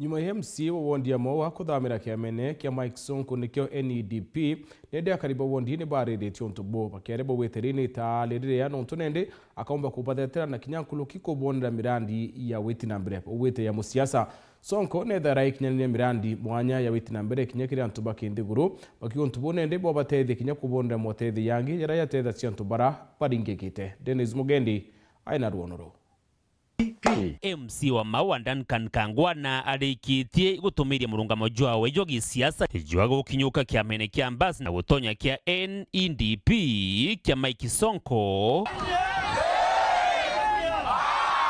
Nyuma ya M C A wa wondi ya Maua kuthamira kiamene kia Mike Sonko nikio N E D P, nende akari ba wondi ni bariritie untu buu, bakiaria baugite ri ni itaari riria nontu nende akaumba kubathetera na kinya nkuruki kubonera mirandi ya witi na mbere, baugite ya musiasa. Sonko neethira aikinyanirie mirandi mwanya ya witi na mbere kinya kiri antu ba kinthiguru, bakiuga untu buu nende bwabatethia kinya kubonera motethio yangi jaria jatethagia antu bara baringikite. Dennis Mugendi aina ruono ruu. M C wa Maua Duncan Kangwana arikitie gutumiria murungamo jwawe jwa gisiasa jwa gukinyuka kiamene kia Mbas na gutonya kia N E D P kia Mike Sonko.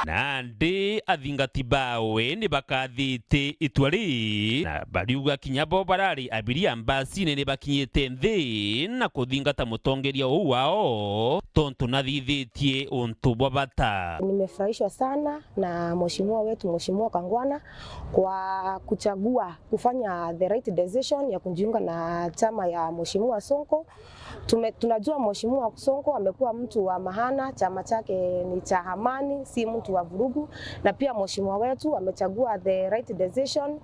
Nandi athingati bawe ni bakathite itua ri, na bariuga kinya bo barari abiria mbasine ni bakinyite nthi na kuthingata mutongeria uu wao, tontu nathithitie untu bwa bata. Nimefurahishwa sana na mheshimiwa wetu, Mheshimiwa Kangwana, kwa kuchagua kufanya the right decision ya kujiunga na chama ya Mheshimiwa Sonko. Tume-, tunajua Mheshimiwa Sonko amekuwa mtu wa maana, chama chake ni cha amani, si mtu wa vurugu, na pia mheshimiwa wetu amechagua the right decision,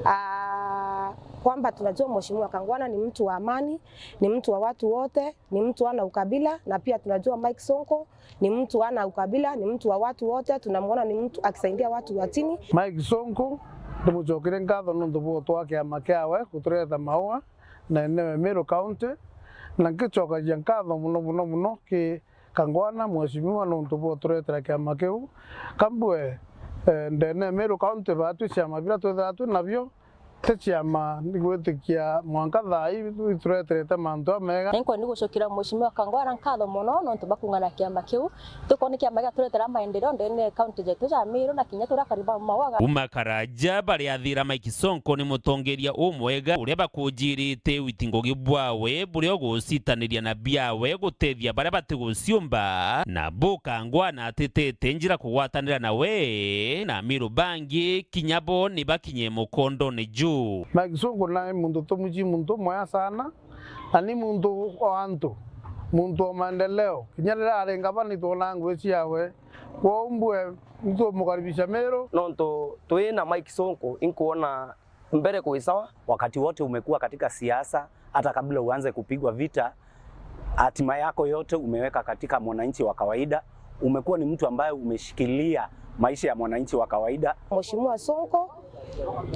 ah, kwamba tunajua Mheshimiwa Kangwana ni mtu wa amani, ni mtu wa watu wote, ni mtu hana ukabila, na pia tunajua Mike Sonko ni mtu hana ukabila, ni mtu wa watu wote, tunamuona ni mtu akisaidia watu wa chini. Mike Sonko, ndimucokere nkatho nontu bwa gutwaa kiama kiawe gutureta Maua na enewe Meru County, na ngicokagia nkatho mono, mono, mono ki Kangwana, mheshimiwa, nontu bwa guturetera kiama kiu. Kambue, eh, ndene ya Meru County, baatwi ciama biria twithirwa twi nabio, ti ciama ni gwitikia mwanka thaa ii itureterete mantu amega. Ninkwa ni gucokera Mheshimiwa Kangwana nkatho mono nontu bwa kuungana kiama kiu. Tuko ni kiama giaturetera maendeleo ndene ya county jetu ja Meru na kinya turia kariba Maua. Kuma Karaja bariathira Mike Sonko ni mutongeria umwega uria bakujirite witi ngugi bwawe buria ugucitaniria na biawe gutethia baria batiguciumba, na bu Kangwana atitete njira kugwatanira nawe na Amiru bangi kinya bo ni bakinye mukondone juu. Mike Sonko nae muntu tumuji muntu mwega sana, na ni muntu wa antu, muntu wa maendeleo. Kinya riria ari ngavana itwonaa ngugi ciawe. Kwou mbue, nitumukaribisha Meru. Nontu twi na Mike Sonko, inkuona mbere kwi sawa. Wakati wote umekuwa katika siasa, hata kabla uanze kupigwa vita, hatima yako yote umeweka katika mwananchi wa kawaida. Umekuwa ni mtu ambaye umeshikilia maisha ya mwananchi wa kawaida. Mheshimiwa Sonko,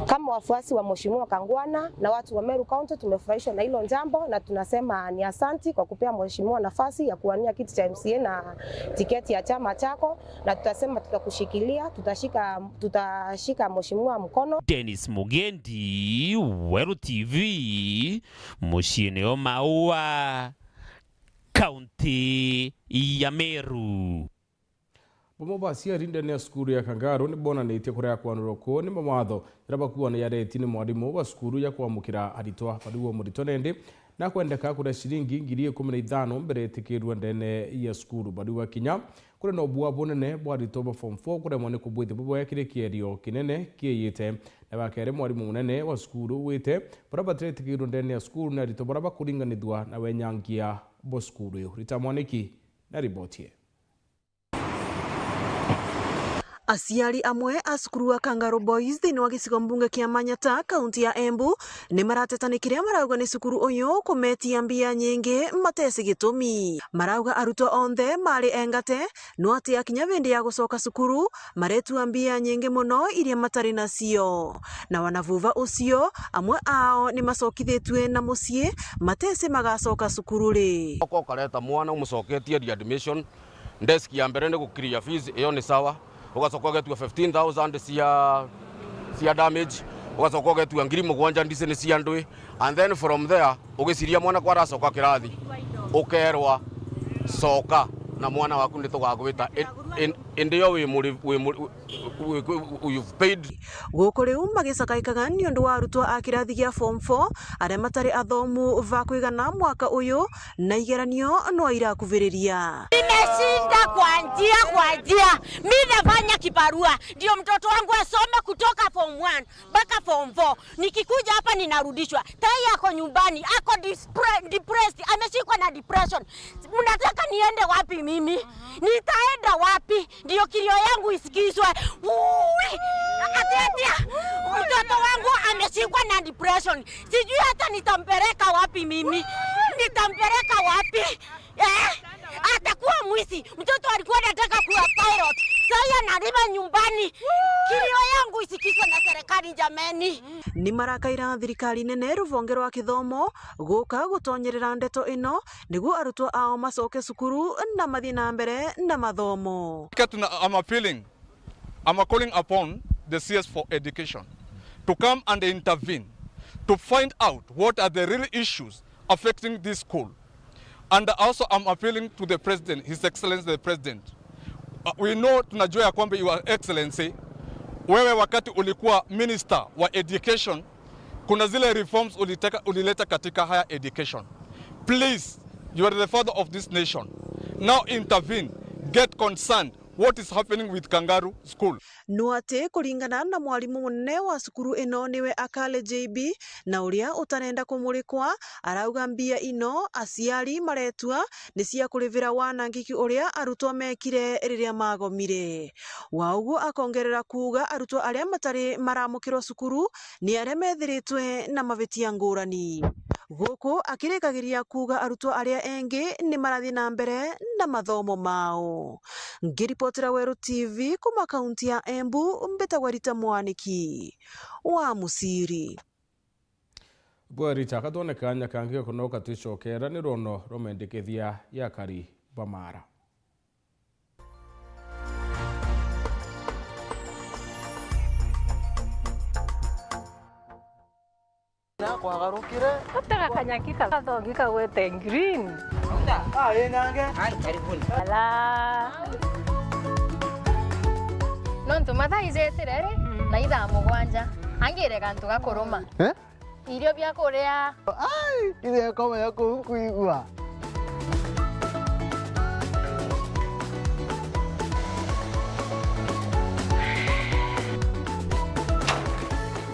kama wafuasi wa Mheshimiwa Kangwana na watu wa Meru County, tumefurahishwa na hilo jambo na tunasema ni asanti kwa kupea mheshimiwa nafasi ya kuwania kiti cha M C A na tiketi ya chama chako, na tutasema tutakushikilia, tutashika, tutashika mheshimiwa mkono. Dennis Mugendi, Weru T V, muciini o Maua, kaunti ya Meru. Bamwe ba aciari ndene ya cukuru ya Kangaru ni bonanitie kuria kwanurwa kuu ni mawatho jaria bakuuga ni jareti ni mwarimu wa cukuru ya kwamukira aritwa. Bariuga muritwa nende nakwendeka kuria ciringi ngiri ikumi na ithano mbere etikirua ndene ya cukuru. Bariuga kinya kuri na ubua bunene bwa aritwa ba form four kuremwa ni kubwithia bubwega kiri kierio kinene kiiyite. Na bakere mwarimu munene wa cukuru wite baria batiretikirua ndene ya cukuru ni aritwa baria bakuringanithua na wenyangia bwa cukuru iu. Rita Mwaniki na riboti ii. Aciari amwe a cukuru wa Kangaru Boys thiini wa gicigo mbunge kia Manyata, kaunti ya Embu, ni marateta ni kiria marauga ni cukuru uyu kumetia mbia nyingi mateci gitumi. Marauga arutwa onthe mari engate, no ati akinya bindi ya gucoka cukuru, maretua mbia nyingi mono iria matari nacio. Na wanavuva ucio, amwe ao ni macokithitue na mucii, mateci magacoka cukuru ri. Oka ukareta mwana umucoketie readmission, desk ya mbere ni gu clear fees, iyo ni sawa. Ugacoka ugetua fifteen thousand cia, cia damage, ugacoka ugetua ngiri mugwanja ndici ni cia ndwi, and then from there ugiciria mwana kwa aracoka kirathi, ukerwa, "Coka na mwana waku ni tugagwita." I-, in, indi yo wi muri-, wi muri-, wi-, wi-, wi-, you've paid. Guku riu magicakaikaga niundu wa arutwo a kirathi gia form four aria matari athomu ba kwigana mwaka uyu, na igeranio no irakuviriria. Nimeshinda kwa njia, kwa njia. Mi nafanya kibarua ndio mtoto wangu asome kutoka form one mpaka form four. Nikikuja hapa ninarudishwa. Tai ako nyumbani, ako dispre-, depressed, ameshikwa na depression. Mnataka niende wapi mimi? Nitaenda wapi? Ndio kilio yangu isikizwe. Ui! Atetea! Mtoto wangu ameshikwa na depression. Sijui hata nitampeleka wapi mimi. Nitampeleka wapi? Eh? Atakuwa mwizi. Mtoto alikuwa anataka kuwa pilot. Sasa analipa nyumbani. Kilio yangu isikizwe na serikali jameni. Ni marakaira thirikari nene ruvonge rwa kithomo guka gutonyerera ndeto ino niguo arutwo ao macoke cukuru na mathie na mbere na mathomo. Tuna, I'm appealing, I'm calling upon the C S for education to come and intervene to find out what are the real issues affecting this school. And also I'm appealing to the president, His Excellency the President. Uh, we know, tunajua ya kwamba, Your Excellency, wewe wakati ulikuwa minister wa education, kuna zile reforms uliteka, ulileta katika higher education. Please, you are the father of this nation. Now intervene, get concerned. What is happening with Kangaru School? No ati kuringana na mwarimu munene wa cukuru ino niwe Akale J B, na uria utarenda kumurikwa, arauga mbia ino aciari maretua ni cia kurivira wanangiki uria arutwo mekire riria magomire. Wa uguo akongerera kuuga arutwo aria matari maramukirwa cukuru ni aria methiritwe na mavitia ngurani. Guku akirikagiria kuuga arutwo aria engi ni marathie na mbere na mathomo mao. Ngiripotera Weru T V kuma kaunti ya Embu, mbitagwa Rita Mwaniki wa Musiri. Bwe Rita, ka twone kaanya kangi ga kunoka twicokera ni rwono rwa mendekethia ya akari ba Maara. Kwagarukire. Gutega kanyaki kathongi kagwete green. Ah, ĩ nange. Ala. Nontu mathaa ijetire ri, na ithaa mugwanja. Angire gantu ga kuruma. Eh? Irio bia kuria. Ai, ithe akomenya kuu nkwigua.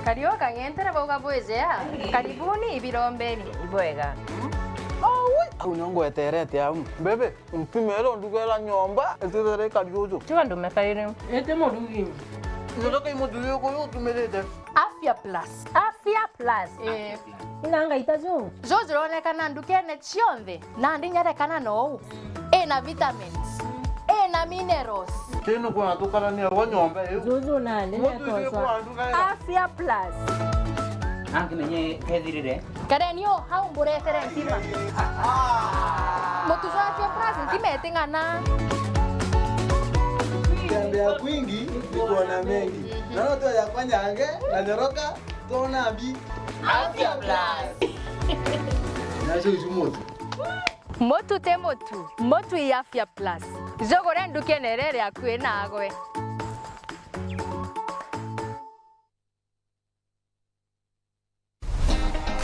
Kariu kang'entere bauga bwijea. Karibuni ibirombeni. Ibwega. Aui, au nio ngweterete au. Mbebe, mpimere ndugera nyomba, itithere kariuju. Tiga ndume kairi. Ete murugi. Ndoka imuthuri uyu utumirite. Afya Plus. Afya Plus. Eh. Ina ngaita ju. Ju jironekana ndukene cionthe, na ndinyerekana nou. Ina vitamins. Ina minerals. Tino kwa tukarania rwa nyomba iu. Juju nandi. Mutu isi kwa nduga. Afya Plus. Angimenye kethirire. Kareni o hau mburetere ntima. Mutu jwa Afya Plus ntima iting'ana. Tembea kwingi, ni kuona mengi. Naona tu yakwa nyange, na nyoroka, tuona mbi. Afya Plus. Nacio icu mutu. Mutu ti mutu, mutu i Afya Plus. Jugure ndukene iria iri akui nagwe.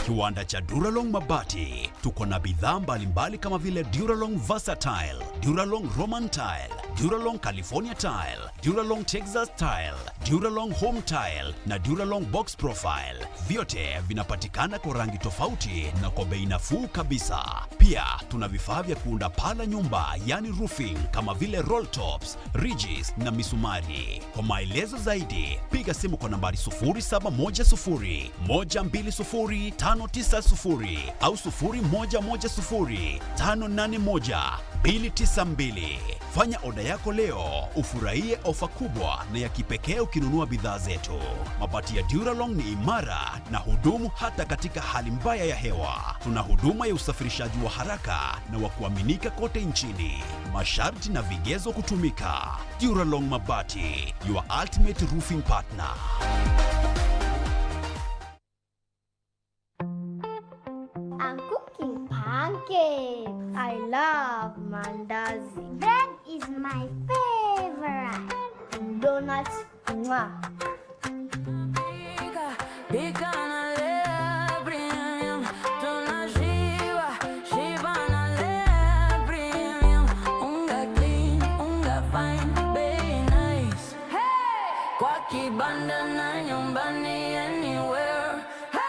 Kiwanda cha Duralong Mabati. Tuko na bidhaa mbalimbali kama vile Duralong Versatile, Duralong Roman Tile, Duralong California Tile, Duralong Texas Tile, Duralong Home Tile na Duralong Box Profile. Vyote vinapatikana kwa rangi tofauti na kwa bei nafuu kabisa. Pia tuna vifaa vya kuunda paa la nyumba, yani roofing, kama vile roll tops, ridges na misumari. Kwa maelezo zaidi, piga simu kwa nambari sufuri saba moja sufuri, moja mbili sufuri, tano tisa sufuri au sufuri moja moja sufuri, tano nane moja, mbili tisa mbili. Fanya oda yako leo, ufurahie ofa kubwa na ya kipekee ukinunua bidhaa zetu. Mabati ya Duralong ni imara na hudumu hata katika hali mbaya ya hewa. Tuna huduma ya usafirishaji wa haraka na wa kuaminika kote nchini. Masharti na vigezo kutumika. Duralong Mabati, your ultimate roofing partner. I'm cooking. Pancakes. I love mandazi. Bread is my favorite. Donuts. Mwah. Pika, pika na Lea Premium. Tunashiba, shiba na Lea Premium. Unga clean, unga fine, bei nice. Hey! Kwa kibanda na nyumbani, anywhere. Hey!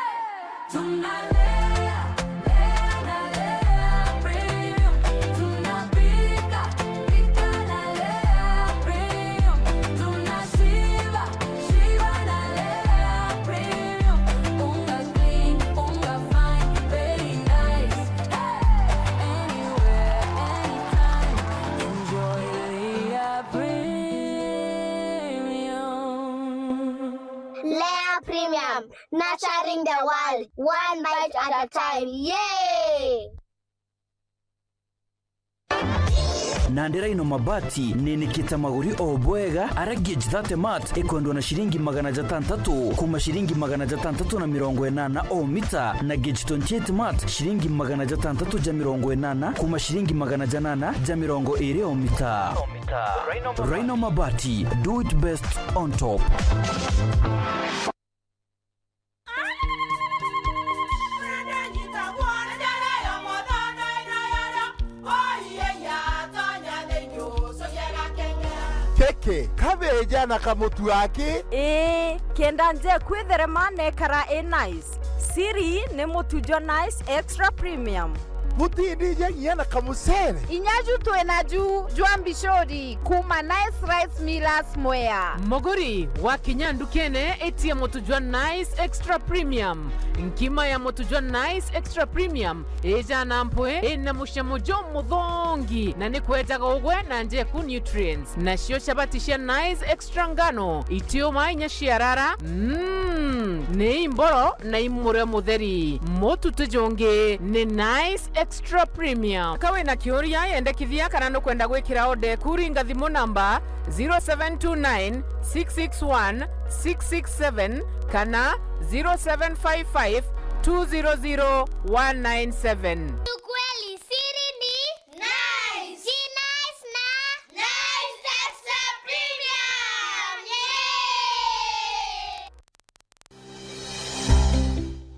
Tunalea, lea na Lea Premium. Tunapika, pika na Lea Premium. Tunashiba, shiba na Lea Premium. Unga clean, unga fine, very nice. Hey! Anywhere, anytime. Enjoy Lea Premium. Lea Premium. Nurturing the world, one bite at a time. Yay! Nandi Rhino Mabati ninikite maguri o bwega, ara gauge thirty mat ikwendwa na ciringi magana jatantatu kuma ciringi magana jatantatu na mirongo inana o mita, na gauge twenty-eight mat ciringi magana jatantatu ja mirongo inana kuma ciringi magana janana ja mirongo iri o mita. Rhino Mabati, do it best on top. Keke, kabeja na kamutu aki? Ii, kenda nje kwitherema nekara i nice. Siri ni mutu jwa Nice Extra Premium. Butindija nginya na kamucere? Inya ju twina ju jwa mbicuri kuma Nice Rice Millers Mwea. Muguri, wakinya ndukene, itia mutu jwa Nice Extra Premium. Nkima ya mutu jwa Nice Extra Premium ijana mpwi, ina mucamo jumuthongi, na ni kwejaga ugwe na njeku nutrients. Nacio chabati cia Nice Extra ngano, itiuma inya ciarara, mm, ni imboro na i murio mutheri. Mutu ti jungi ni Nice Extra Premium. Ka wina kiuria, yendekithia kana nukwenda gwikira order eku, ringa thimu namba zero seven two nine, six six one, six six seven kana zero seven five five, two zero zero, one nine seven. Ukweli siri ni Nice. Ji Nice na Nice Extra Premium.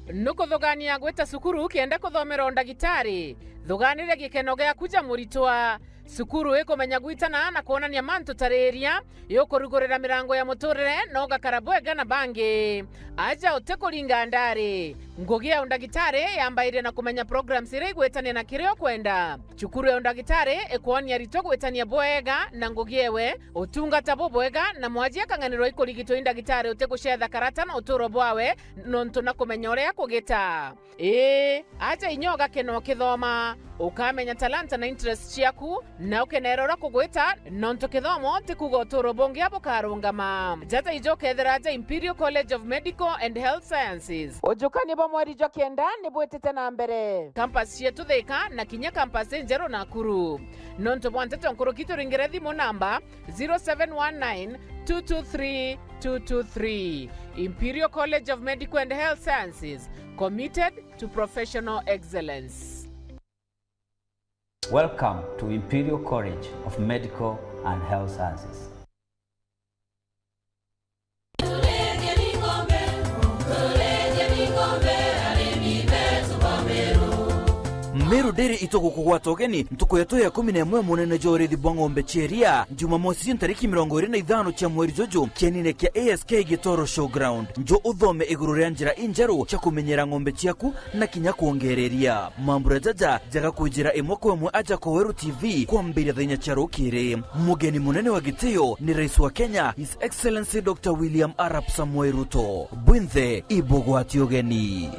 Yay! Nukuthugania gwita cukuru kenda kuthomera undagitari? Thuganire gikeno giaku ja muritwa. Cukuru ikumenya gwitana na kwonania mantu ta riria, yukurugurira mirango ya muturire na ugakara bwega na bangi. Aja utikuringa ndari. Ngugi ya undagitari yambairia na kumenya programs iria igwitania na kiria ukwenda. Cukuru ya undagitari ikwonia aritwa gwitania bwega na ngugi ewe, utungata bubwega, na mwaji akang'anirwa ikurigitwa i ndagitari utigucetha karata na uturo bwawe, nontu na kumenya uria akugita. Ii, aja inya ugakena ukithoma, ukamenya talanta na interest ciaku, na ukenera uria kugwita, nontu kithomo ti kuuga uturo bungi bukarungama. Jaja ijo ukethira aja Imperial College of Medical and Health Sciences. Ujukania bwa mweri jwa kenda ni bwitite na mbere. Campus cietu Thika na kinya campus injeru Nakuru. Nontu bwa nteto nkuruki, turingire thimu namba zero seven one nine, two two three, two two three. Imperial College of Medical and Health Sciences, committed to professional excellence. Welcome to Imperial College of Medical and Health Sciences. Meru Dairy itugukugwata ugeni ntuku yetu ya ikumi na imwe ya munene jwa urithi bwa ng'ombe cia iria, Jumamosi ntariki mirongo iri na ithano cia mweri juju, kienine kia A S K Gitoro Showground. Njo uthome iguru ria njira injeru cia kumenyera ng'ombe ciaku na kinya kwongereria. Mambura jaja jaga kwijira imwe kwa imwe aja kwa Weru T V kwambiria thaa inya cia rukiri. Mugeni munene wa gitio ni Rais wa Kenya, His Excellency Doctor William Arap Samoei Ruto. Bwinthe ibugwati ugeni.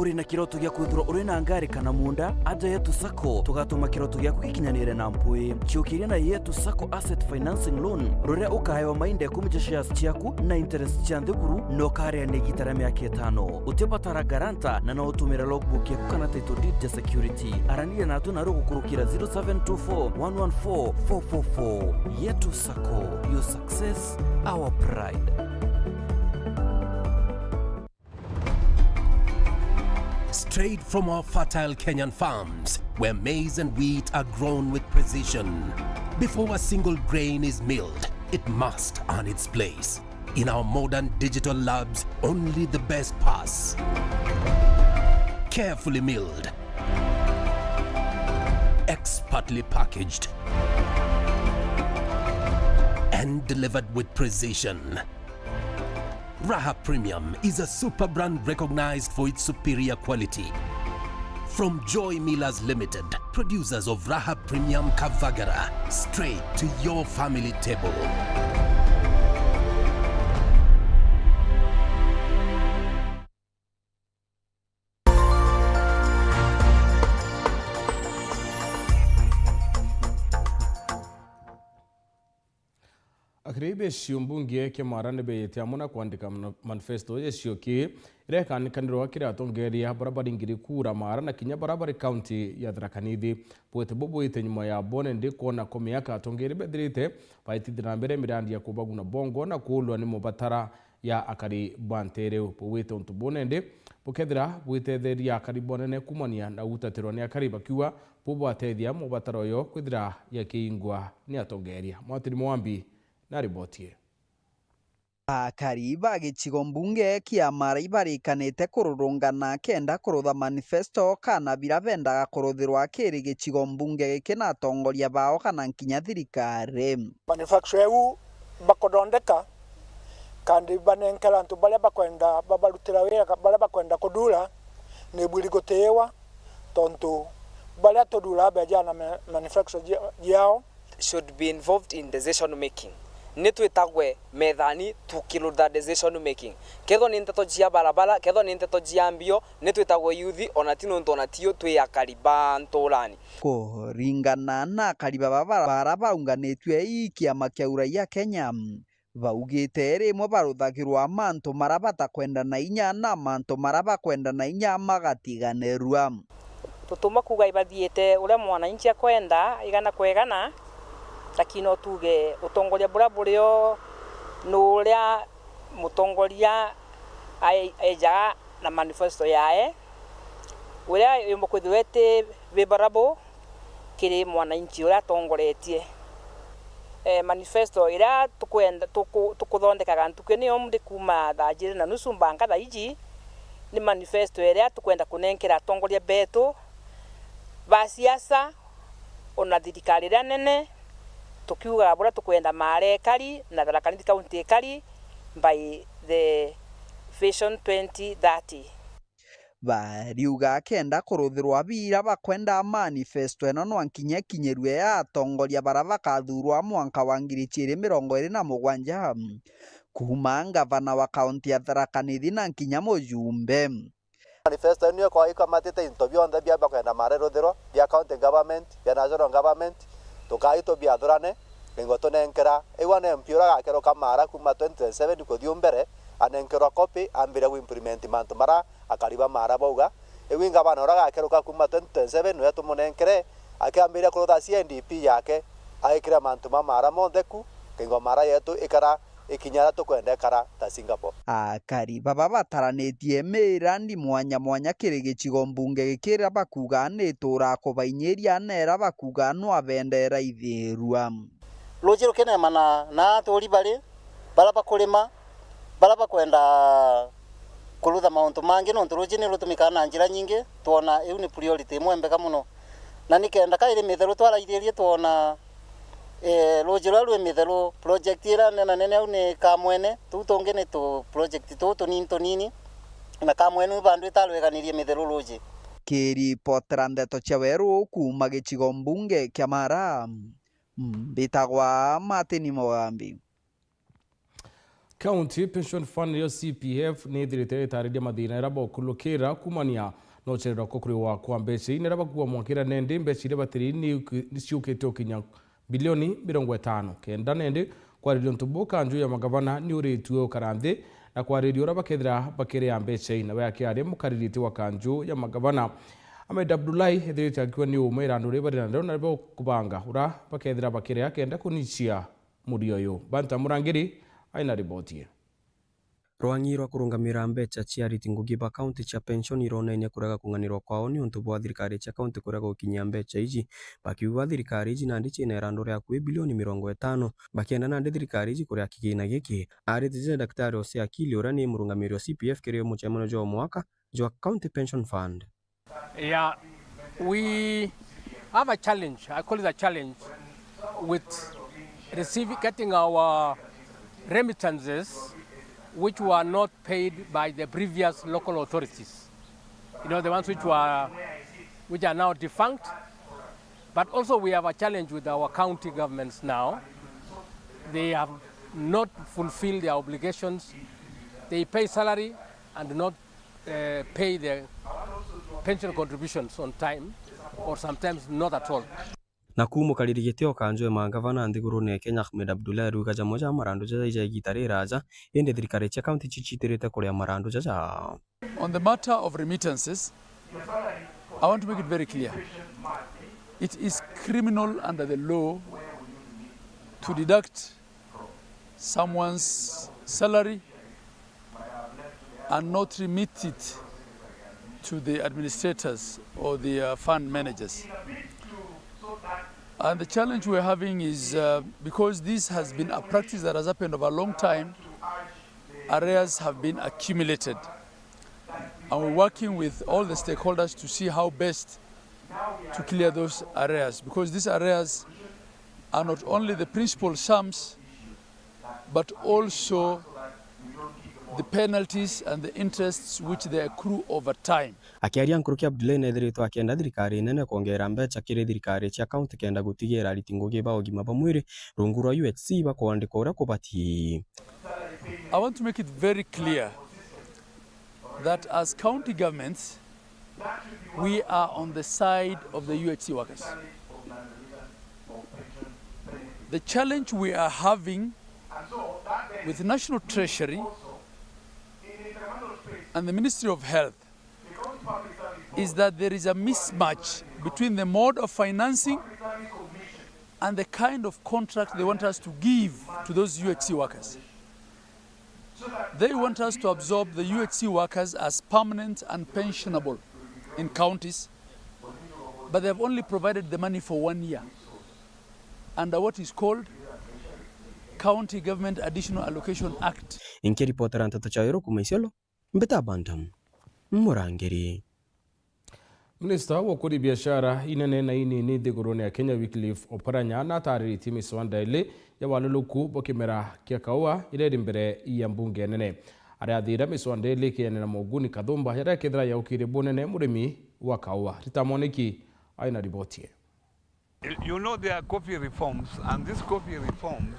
Uri na kiroto gia kwithirwa uri na ngari kana munda? Aja Yetu Sacco, tugatuma kiroto giaku gikinyanire na mpwi. Ciukiria na Yetu Sacco Asset Financing Loan, ruria ukaewa mainda ikumi cia shares ciaku na interest cia nthi buru, na ukariania igita ria miaka itano. Utibatara guarantor, na no utumire logbook yaku kana title deed ja security. Araniria natu na rugukurukira zero seven two four one one four four four four. Yetu Sacco, your success, our pride. Straight from our fertile Kenyan farms, where maize and wheat are grown with precision. Before a single grain is milled, it must earn its place. In our modern digital labs, only the best pass. Carefully milled, expertly packaged, and delivered with precision. Raha Premium is a super brand recognized for its superior quality. From Joy Millers Limited, producers of Raha Premium Kavagara, straight to your family table. Akiri gicigo mbunge kia Mara ni beeyite amwe na kwandika mano-, manifesto ya gicigo kii, iria ikanikanirwa kiri atongeria baria baringiri kura Mara na kinya baria bari kaunti ya Tharaka Nithi. Bwite bubwite nyuma ya bo nandi kwona ko miaka atongeria bethirite baitithia na mbere mirandi ya kubaguna bongo na kuulwa ni mubatara ya akari ba nteere iu. Bugwite untu buu nandi bukethira bwitetheria akari bonene kuumania na gutatirwa ni akari, bakiuga bubwatethia mubatara uyo kwithira yakiingwa ni atongeria. Mwatiri Mwambi na riboti ii. Akari ba gicigo mbunge kia Mara ibarikanite kururungana kenda kurutha manifesto kana biria bendaga kuruthirwa kiri gicigo mbunge giki na atongoria bao kana nkinya thirikari. Manufacture iu bakothondeka, kandi banenkera antu baria bakwenda babarutira wira, ka-, baria bakwenda kuthura, ni bwiri gutiiwa, tontu baria tuthuraa beejaga na ma-, manufacture jia-, jiao. Should be involved in decision making. Ni twitagwe methani tukirutha decision making. Kethwa ni nteto cia barabara, kethwa ni nteto cia mbio, ni twitagwe youth, ona ti nontu ona tio twi akari ba nturani. Kuringana na akari baba bara-, bara baunganitue ii kiama kia Uraia Kenya, baugite rimwe baruthagirwa mantu maria batakwenda na inya na mantu maria bakwenda na inya magatiganirua. Tutuma kuuga ibathiite uria mwananchi akwenda, igana kwa igana, lakini no tuuge utongoria buria burio ni uria mutongoria ai-, ejaga na manifesto yae, uria yumba kwithirwa iti favorable kiri mwananchi uria atongoretie. Eh, manifesto iria tukwenda, tuku-, tukuthondekaga ntuku ino ni kuuma thaa jiri na nusu mbanga thaa iji, ni manifesto iria tukwenda kunenkera atongoria betu ba siasa, ona thirikari iria nene, tukiugaga buria tukwenda Mara ikari na Tharaka Nithi County ikari by the Vision twenty thirty. Bariuga kenda kuruthirwa biira bakwenda manifesto ino nwa nkinya ikinyirue ya atongoria baria bakathuurwa mwanka wa ngiri ciiri mirongo iiri na mugwanja, kuuma ngavana wa kaunti ya Tharaka Nithi na nkinya mujumbe. Manifesto ino niyo kwa-, ikamatite into bionthe bia bakwenda Mara iruthirwa, bia county government, bia national government, tukai tubiathurane, ningo tunenkera. Igwa na M P uria agakeruka Mara kuuma twenty twenty-seven kuthii mbere, anenkerwa copy, ambiria ku implement mantu mara akari ba Mara bauga. Iu ngavana uria agakeruka kuuma twenty twenty-seven, niwe tumunenkere, akiambiria kurutha C N D P yake, agikira mantu ma Mara monthe ku, kingwa Mara yetu ikara ikinya iria tukwenda ikara ta Singapore. Akari baba bataranitie mirandi mwanya mwanya kiri gicigo mbunge giki, iria bakuuga ni ituura kubainyiria, na iria bakuuga nwa bendera ithiirua. Ruuji rukinemana na aturi bari, baria bakurima, baria bakwenda kurutha mauntu mangi, nontu ruuji ni rutumikaga na njira nyingi, twona iu ni priority imwe mbega mono. Na ni kenda kairi mitheru twaraithirie, twona, eh, ruuji ruria rwi mitheru, project iria nene nene au ni Kamwene, tuu tungi ni tu project tuu tunini tunini, na Kamwene iu bandu itarweganirie mitheru ruuji. Kiripotera ndeto cia weru kuuma gicigo mbunge kia Mara, mbitagwa Martin Mugambi. County Pension Fund, niyo C P F, ni ithirite itariria mathina jaria bokulukira kumania na ucererwa kwa kuriwa kwa mbeca ii, na aria bakuuga mwanka iria nendi mbeca iria batiri ni uki-, ni ciukite ukinya bilioni mirongo itano. Kenda nendi kwariria untu buu, kanju ya magavana ni uritue ukara nthi na kwariria uria bakethira bakiria mbeca ii. Nawe akiaria, mukaririti wa kanju ya magavana Ahmed Abdullahi ethirite akiuga ni umwe irandu riria bari nario na kubanga uria bakethira bakiria kenda kunyicia murio uyu. Banta Murangiri aina riboti ii. Rwang'i rwa kurungamira mbeca cia ariti ngugi ba kaunti cia pension ironania kurega kung'anirwa kwao ni untu bwa thirikari cia kaunti kurega gukinyia mbeca iji, bakiuga thirikari iji nandi ciina irandu ria akui bilioni mirongo itano, bakienda nandi thirikari iji kuria kigina giki. Ariti jaja Daktari Hosea Akili, uria ni murungamiri wa C P F kiri mucemanio jwa mwaka jwa County Pension Fund. Yeah, we have a challenge. I call it a challenge with receiving, getting our remittances which were not paid by the previous local authorities. You know, the ones which were, which are now defunct. But also we have a challenge with our county governments now. They have not fulfilled their obligations. They pay salary and not, eh, pay the pension contributions on time, or sometimes not at all. Naku mukariri giti o kanju ya magavana nthigurune ya Kenya, Ahmed Abdullahi, ariuga jamwe ja marandu jaja ja igita riraja, indi thirikari cia kaunti cicitirite kuria marandu jaja. On the matter of remittances, I want to make it very clear. It is criminal under the law to deduct someone's salary and not remit it to the administrators or the, uh, fund managers. And the challenge we're having is, uh, because this has been a practice that has happened over a long time, arrears have been accumulated. And we're working with all the stakeholders to see how best to clear those arrears, because these arrears are not only the principal sums, but also the penalties and the interests which they accrue over time. Akiaria nkuruki, Abdullahi nethiritwe akienda thirikari nene kwongerera mbeca kiri thirikari cia kaunti kenda gutigira ariti ngugi ba ugima ba mwiri rungu rwa U H C bakwandikwa uria kubati. I want to make it very clear that as county governments, we are on the side of the U H C workers. The challenge we are having with National Treasury and the Ministry of Health is that there is a mismatch between the mode of financing and the kind of contract they want us to give to those U H C workers. They want us to absorb the U H C workers as permanent and pensionable in counties, but they have only provided the money for one year under what is called County Government Additional Allocation Act. Inkiripotera nteto cia Weru kuma Isiolo, Mbita Bantam, Murangiri. Minista wa ukuri, biashara inene na inini nthigurune ya Kenya, Wycliffe Oparanya, natariritie miswanda ili ya waluluku bwa kimera kia kaua iria iri mbere ya mbunge nene. Arathira miswanda ili ikianira Moguni Kathumba, yaria ikethira yaukirie bunene murimi wa kaua. Rita Mwaniki aina riboti ii. You know, there are coffee reforms, and these coffee reforms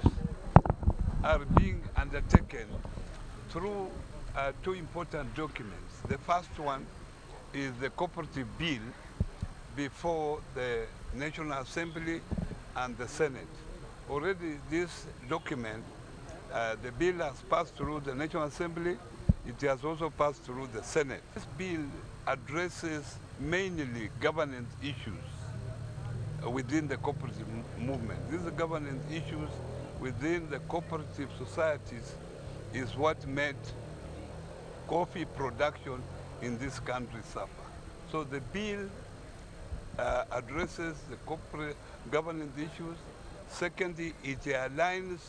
are being undertaken through, uh, two important documents. The first one is the Cooperative Bill before the National Assembly and the Senate. Already this document, uh, the bill has passed through the National Assembly, it has also passed through the Senate. This bill addresses mainly governance issues within the cooperative m-, movement. These governance issues within the cooperative societies is what made coffee production in this country suffer. So the bill, uh, addresses the corporate governance issues. Secondly, it aligns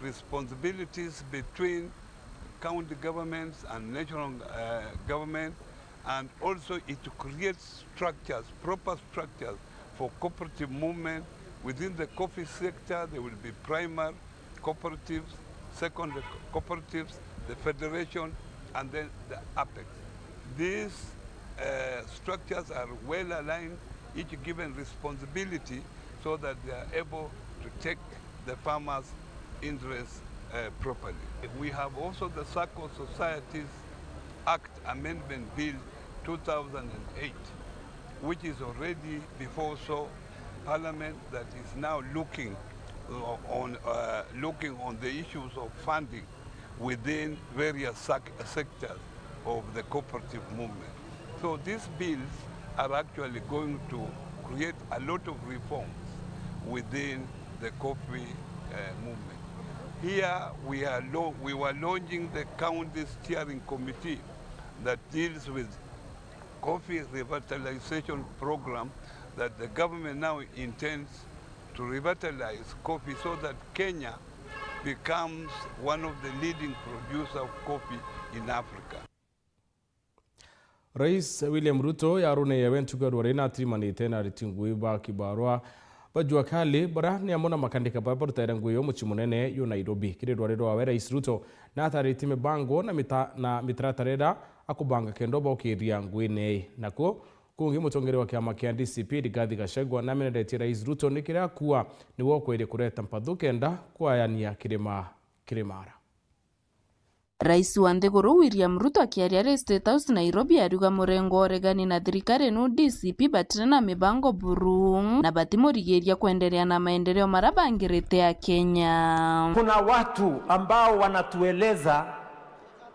responsibilities between county governments and national, uh, government, and also it creates structures, proper structures for cooperative movement within the coffee sector. There will be primary cooperatives, secondary co-, cooperatives, the federation, and then the apex. These, uh, structures are well aligned, each given responsibility, so that they are able to take the farmers' interests uh, properly. We have also the Circle Societies Act Amendment Bill two thousand and eight, which is already before so Parliament, that is now looking, uh, on, uh, looking on the issues of funding within various sec-, sectors of the cooperative movement. So these bills are actually going to create a lot of reforms within the coffee, uh, movement. Here we are lo-, we were launching the county steering committee that deals with coffee revitalization program that the government now intends to revitalize coffee so that Kenya becomes one of the leading producer of coffee in Africa. Rais William Ruto yaruneye we ntuku ya rwari na atirimanite na ariti ngui ba kibarua ba Jua Kali, bara ni amwe na makandika bara barutaire ngui yo mucii munene yo Nairobi. Kiri rwari rwawe, Rais Ruto natarite mibango na mita-, na mitaratara iria akubanga kenda baukiria nguine ii. Nakuo kungi, mutongeria wa kiama kia D C P Rigathi Gachagua nameneretie Rais Ruto ni kiria akua niwe ukwerie kureta mpathu kenda kwayania kirima kirimara. Rais wa nthiguru William Ruto akiaria ari State House Nairobi ariuga murengo wa uregani na thirikari nu D C P batiri na mibango buru na batimurigiria kwenderea na maendeleo maria bangirite a Kenya. Kuna watu ambao wanatueleza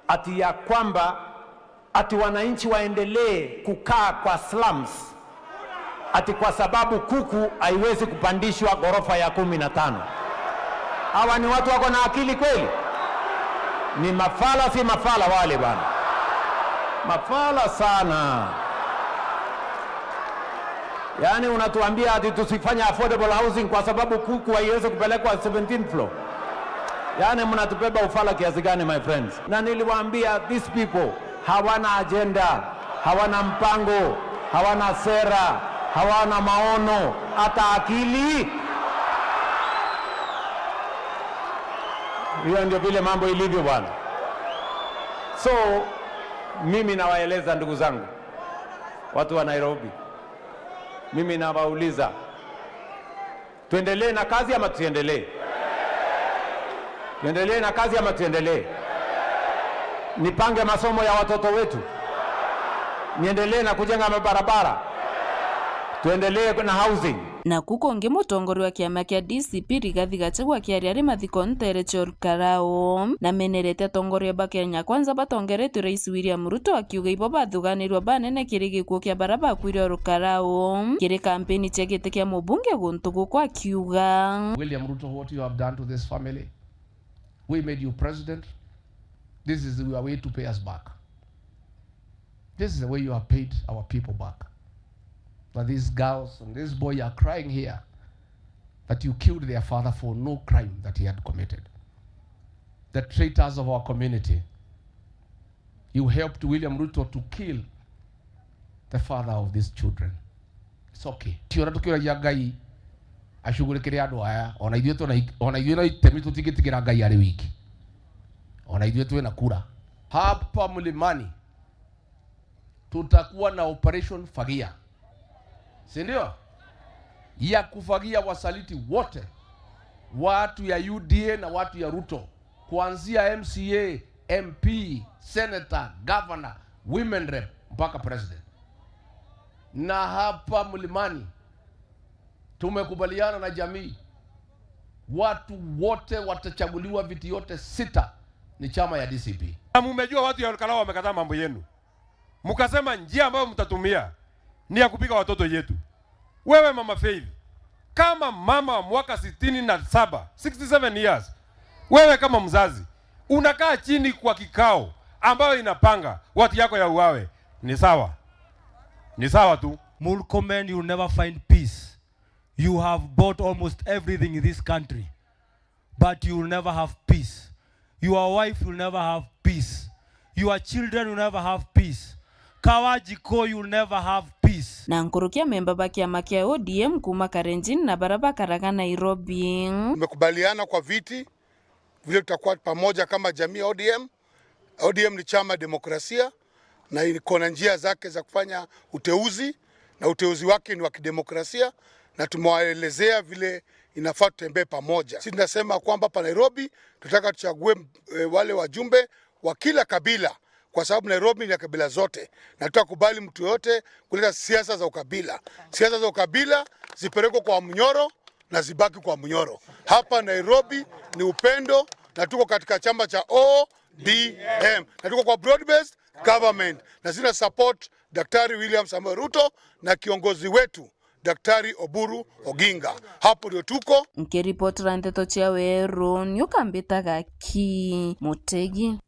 ati ya kwamba ati wananchi waendelee kukaa kwa slums, ati kwa sababu kuku haiwezi kupandishwa ghorofa ya kumi na tano. Hawa ni watu wako na akili kweli? Ni mafala, si mafala wale bana? Mafala sana. Yaani unatuambia ati tusifanye affordable housing kwa sababu kuku haiwezi kupelekwa seventeenth floor? Yaani mnatubeba ufala kiasi gani, my friends? Na niliwaambia, these people hawana agenda, hawana mpango, hawana sera, hawana maono, hata akili. Hiyo ndio vile mambo ilivyo bwana. So mimi nawaeleza, ndugu zangu, watu wa Nairobi, mimi nawauliza, tuendelee na kazi ama tusiendelee? Tuendelee na kazi ama tuendelee? Nipange masomo ya watoto wetu? Niendelee na kujenga mabarabara? Tuendelee na housing? Naku kungi, mutongoria wa kiama kia D C P Rigathi Gachagua akiaria ari mathiko ntere cia Ol Kalou, namenerete atongoria ba Kenya Kwanza batongeretue Rais William Ruto, akiuga ibo bathuganirua banene kiri gikuu kia baria bakwire Ol Kalou kiri kampeni cia giti kia mubunge guntu guku, akiuga, William Ruto, what you have done to this family, we made you president. This is your way to pay us back. This is the way you have paid our people back. But these girls and this boy are crying here that you killed their father for no crime that he had committed. The traitors of our community. You helped William Ruto to kill the father of these children. It's okay. Ti ona tukiuragia Ngai acugurikire andu aya, ona ithuĩ tuna, ona ithuĩ no itemi tutingitigira Ngai ari wiki. Ona ithuĩ twina kura. Hapa Mlimani tutakuwa na operation Fagia, si ndio? Ya kufagia wasaliti wote, watu ya U D A na watu ya Ruto, kuanzia M C A, M P, senator, governor, women rep mpaka president. Na hapa Mlimani tumekubaliana na jamii, watu wote watachaguliwa viti yote sita ni chama ya D C P. Na mumejua watu ya Ol Kalou wamekataa mambo yenu. Mkasema njia ambayo mtatumia ni ya kupiga watoto yetu. Wewe Mama Faith, kama mama wa mwaka sitini na saba, sixty seven years, wewe kama mzazi, unakaa chini kwa kikao ambayo inapanga watu yako ya uawe, ni sawa. Ni sawa tu. Murkomen, you'll never find peace. You have bought almost everything in this country, but you will never have peace. Your wife will never have peace. Your children will never have peace. Kawajiko, you will never have peace. Na nkuruki amemba ba kiama kia O D M kuuma Kalenjin na baria bakaraga Nairobi. Tumekubaliana kwa viti vile tutakuwa pamoja kama jamii ya O D M. O D M ni chama ya demokrasia na iko na njia zake za kufanya uteuzi, na uteuzi wake ni wa kidemokrasia, na tumewaelezea vile inafaa tutembee pamoja. Sisi tunasema kwamba hapa Nairobi tunataka tuchague, eh, wale wajumbe wa kila kabila, kwa sababu Nairobi ni ya kabila zote, na tutakubali mtu yote kuleta siasa za ukabila. Siasa za ukabila zipelekwe kwa Munyoro na zibaki kwa Munyoro. Hapa Nairobi ni upendo, na tuko katika chama cha O D M, na tuko kwa broad based government, na sina support Daktari William Samoei Ruto na kiongozi wetu Daktari Oburu Oginga. Hapo ndio tuko. Nkiripotera nteto cia Weru, niukambitaga ki Mutegi.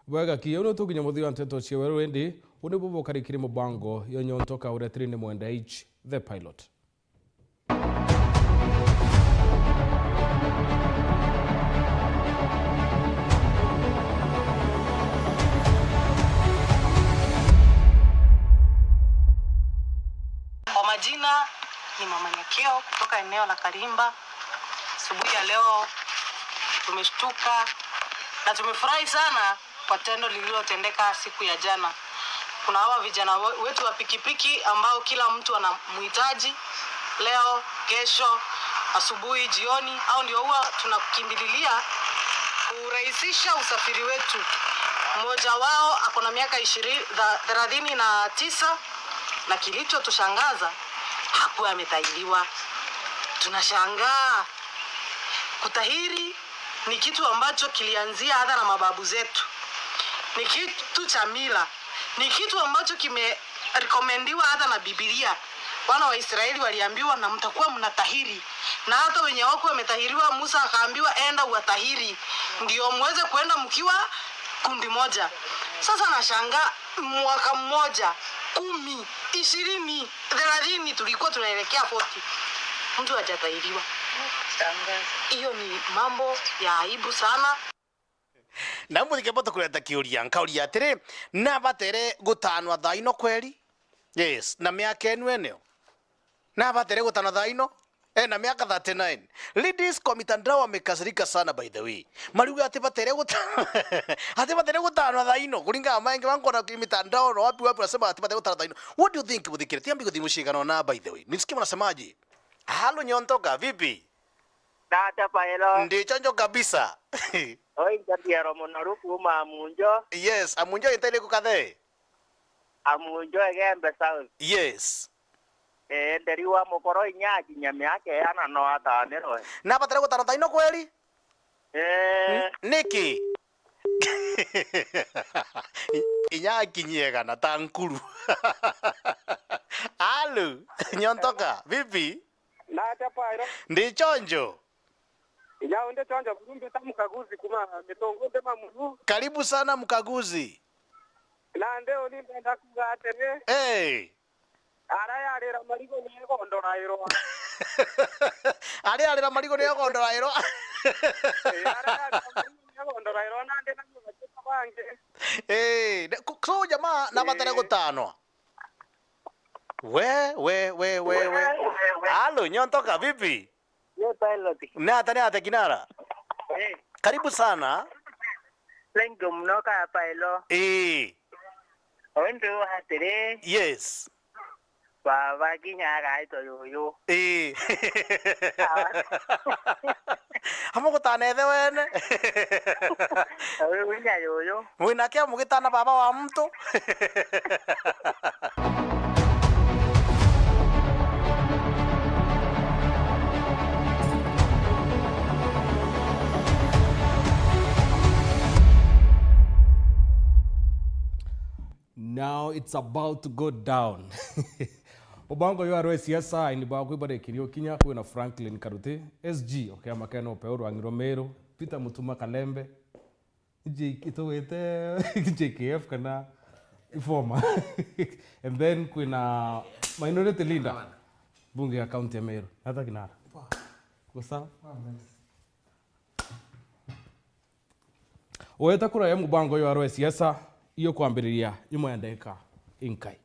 Bwega ki, uu ni tukinya muthia wa nteto cia Weru, indi uu ni bubu kari kiri mubango yo nyontoka uria tiri ni Mwenda H, the pilot. Kwa majina ni Mama Nyakeo kutoka eneo la Karimba. Asubuhi ya leo tumeshtuka na tumefurahi sana kwa tendo lililotendeka siku ya jana. Kuna hawa vijana we-, wetu wa pikipiki ambao kila mtu anamhitaji leo, kesho, asubuhi, jioni, au ndio huwa tunakimbililia kurahisisha usafiri wetu. Mmoja wao ako na miaka ishirini, tha-, thelathini na tisa, na kilichotushangaza, hakuwa ametahiriwa. Tunashangaa. Kutahiri ni kitu ambacho kilianzia hata na mababu zetu. Ni kitu cha mila. Ni kitu ambacho kimerekomendiwa hata na Biblia. Wana wa Israeli waliambiwa, "Na mtakuwa mnatahiri." Na hata wenye wako wametahiriwa, Musa akaambiwa, "Enda uwatahiri, ndio muweze kuenda mkiwa kundi moja." Sasa nashangaa, mwaka mmoja, kumi, ishirini, thelathini, tulikuwa tunaelekea forty. Mtu hajatahiriwa. Hiyo ni mambo ya aibu sana. Na muthike boto kureta kiuria, nkauria atiri, nabatere gutanwa thaa ino kweri? Yes, na miaka enu eneo? Nabatere gutanwa thaa ino? Ena miaka thirty-nine. Ladies kwa mitandao wamekasirika sana, by the way. Mariuga ati batere guta-, ati batere gutanwa thaa ino. Kuringana na maingi bankona ki mitandao na wapi wapi, wanasema ati batere gutanwa thaa ino. What do you think, muthikiriria? Tiambi guthimũ cigana na, by the way. Nisikie mnasemaje? Halo, Nyontoka, vipi? Dada Paelo. Ndi chonjo kabisa. Oi, Gabriel Munoru kuma Amunjo. Yes, Amunjo, intaire kukathe. Amunjo, Egembe South. Yes. Eh, nderi wa mukoro inya akinyia miaka iana no atanirwe. Nabatire gutanwa thaa ino kweri? Eh. N-, niki? Inya akinyie igana ta nkuru. Halo, Nyontoka, vipi? Nate Pairo. Ndi chonjo. Inya undi chonjo buru, mbita Mkaguzi kuma Mitungu ndi Mamuru. Karibu sana Mkaguzi. Nandi uni ndenda kuga atiri. Eh. Ara yarira marigo ni egondorairwa. Ari arira marigo ni egondorairwa. Eh, ara yarira marigo ni egondorairwa, nandi na mugachika bangi. Eh, ne-, ku-, so jamaa nabatare gutanwa. We, we, we, we, we. Halo, Nyontoka, vipi? Ni pilot. Ni ata, ni ata kinara? Eh. Karibu sana. Thank you muno ka pilot. Eh. Ontu atiri. Yes. Baba kinya agaitwa yuyu. Eh. Ah. Amo gutana ithe wene. Uyu kinya yuyu. Mwina kia mugitana baba wa mtu. Now it's about to go down. Mubango jwa rwe siasa ini bwa kwibarekirio kinya kwina Franklin Karuti, S G o kiama kia Upeo Rwang'i rwa Meru, Peter Mutuma Kalembe, J-, itugwite J K F kana former. And then kwina minority leader, bunge ya county ya Meru. Ata kinara? Poa. Uko sawa? Poa, nice. Weta kura ya mubango jwa rwe siasa iyo kwambiriria imwe ya ndagika inkai.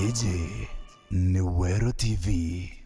Iji ni Weru T V.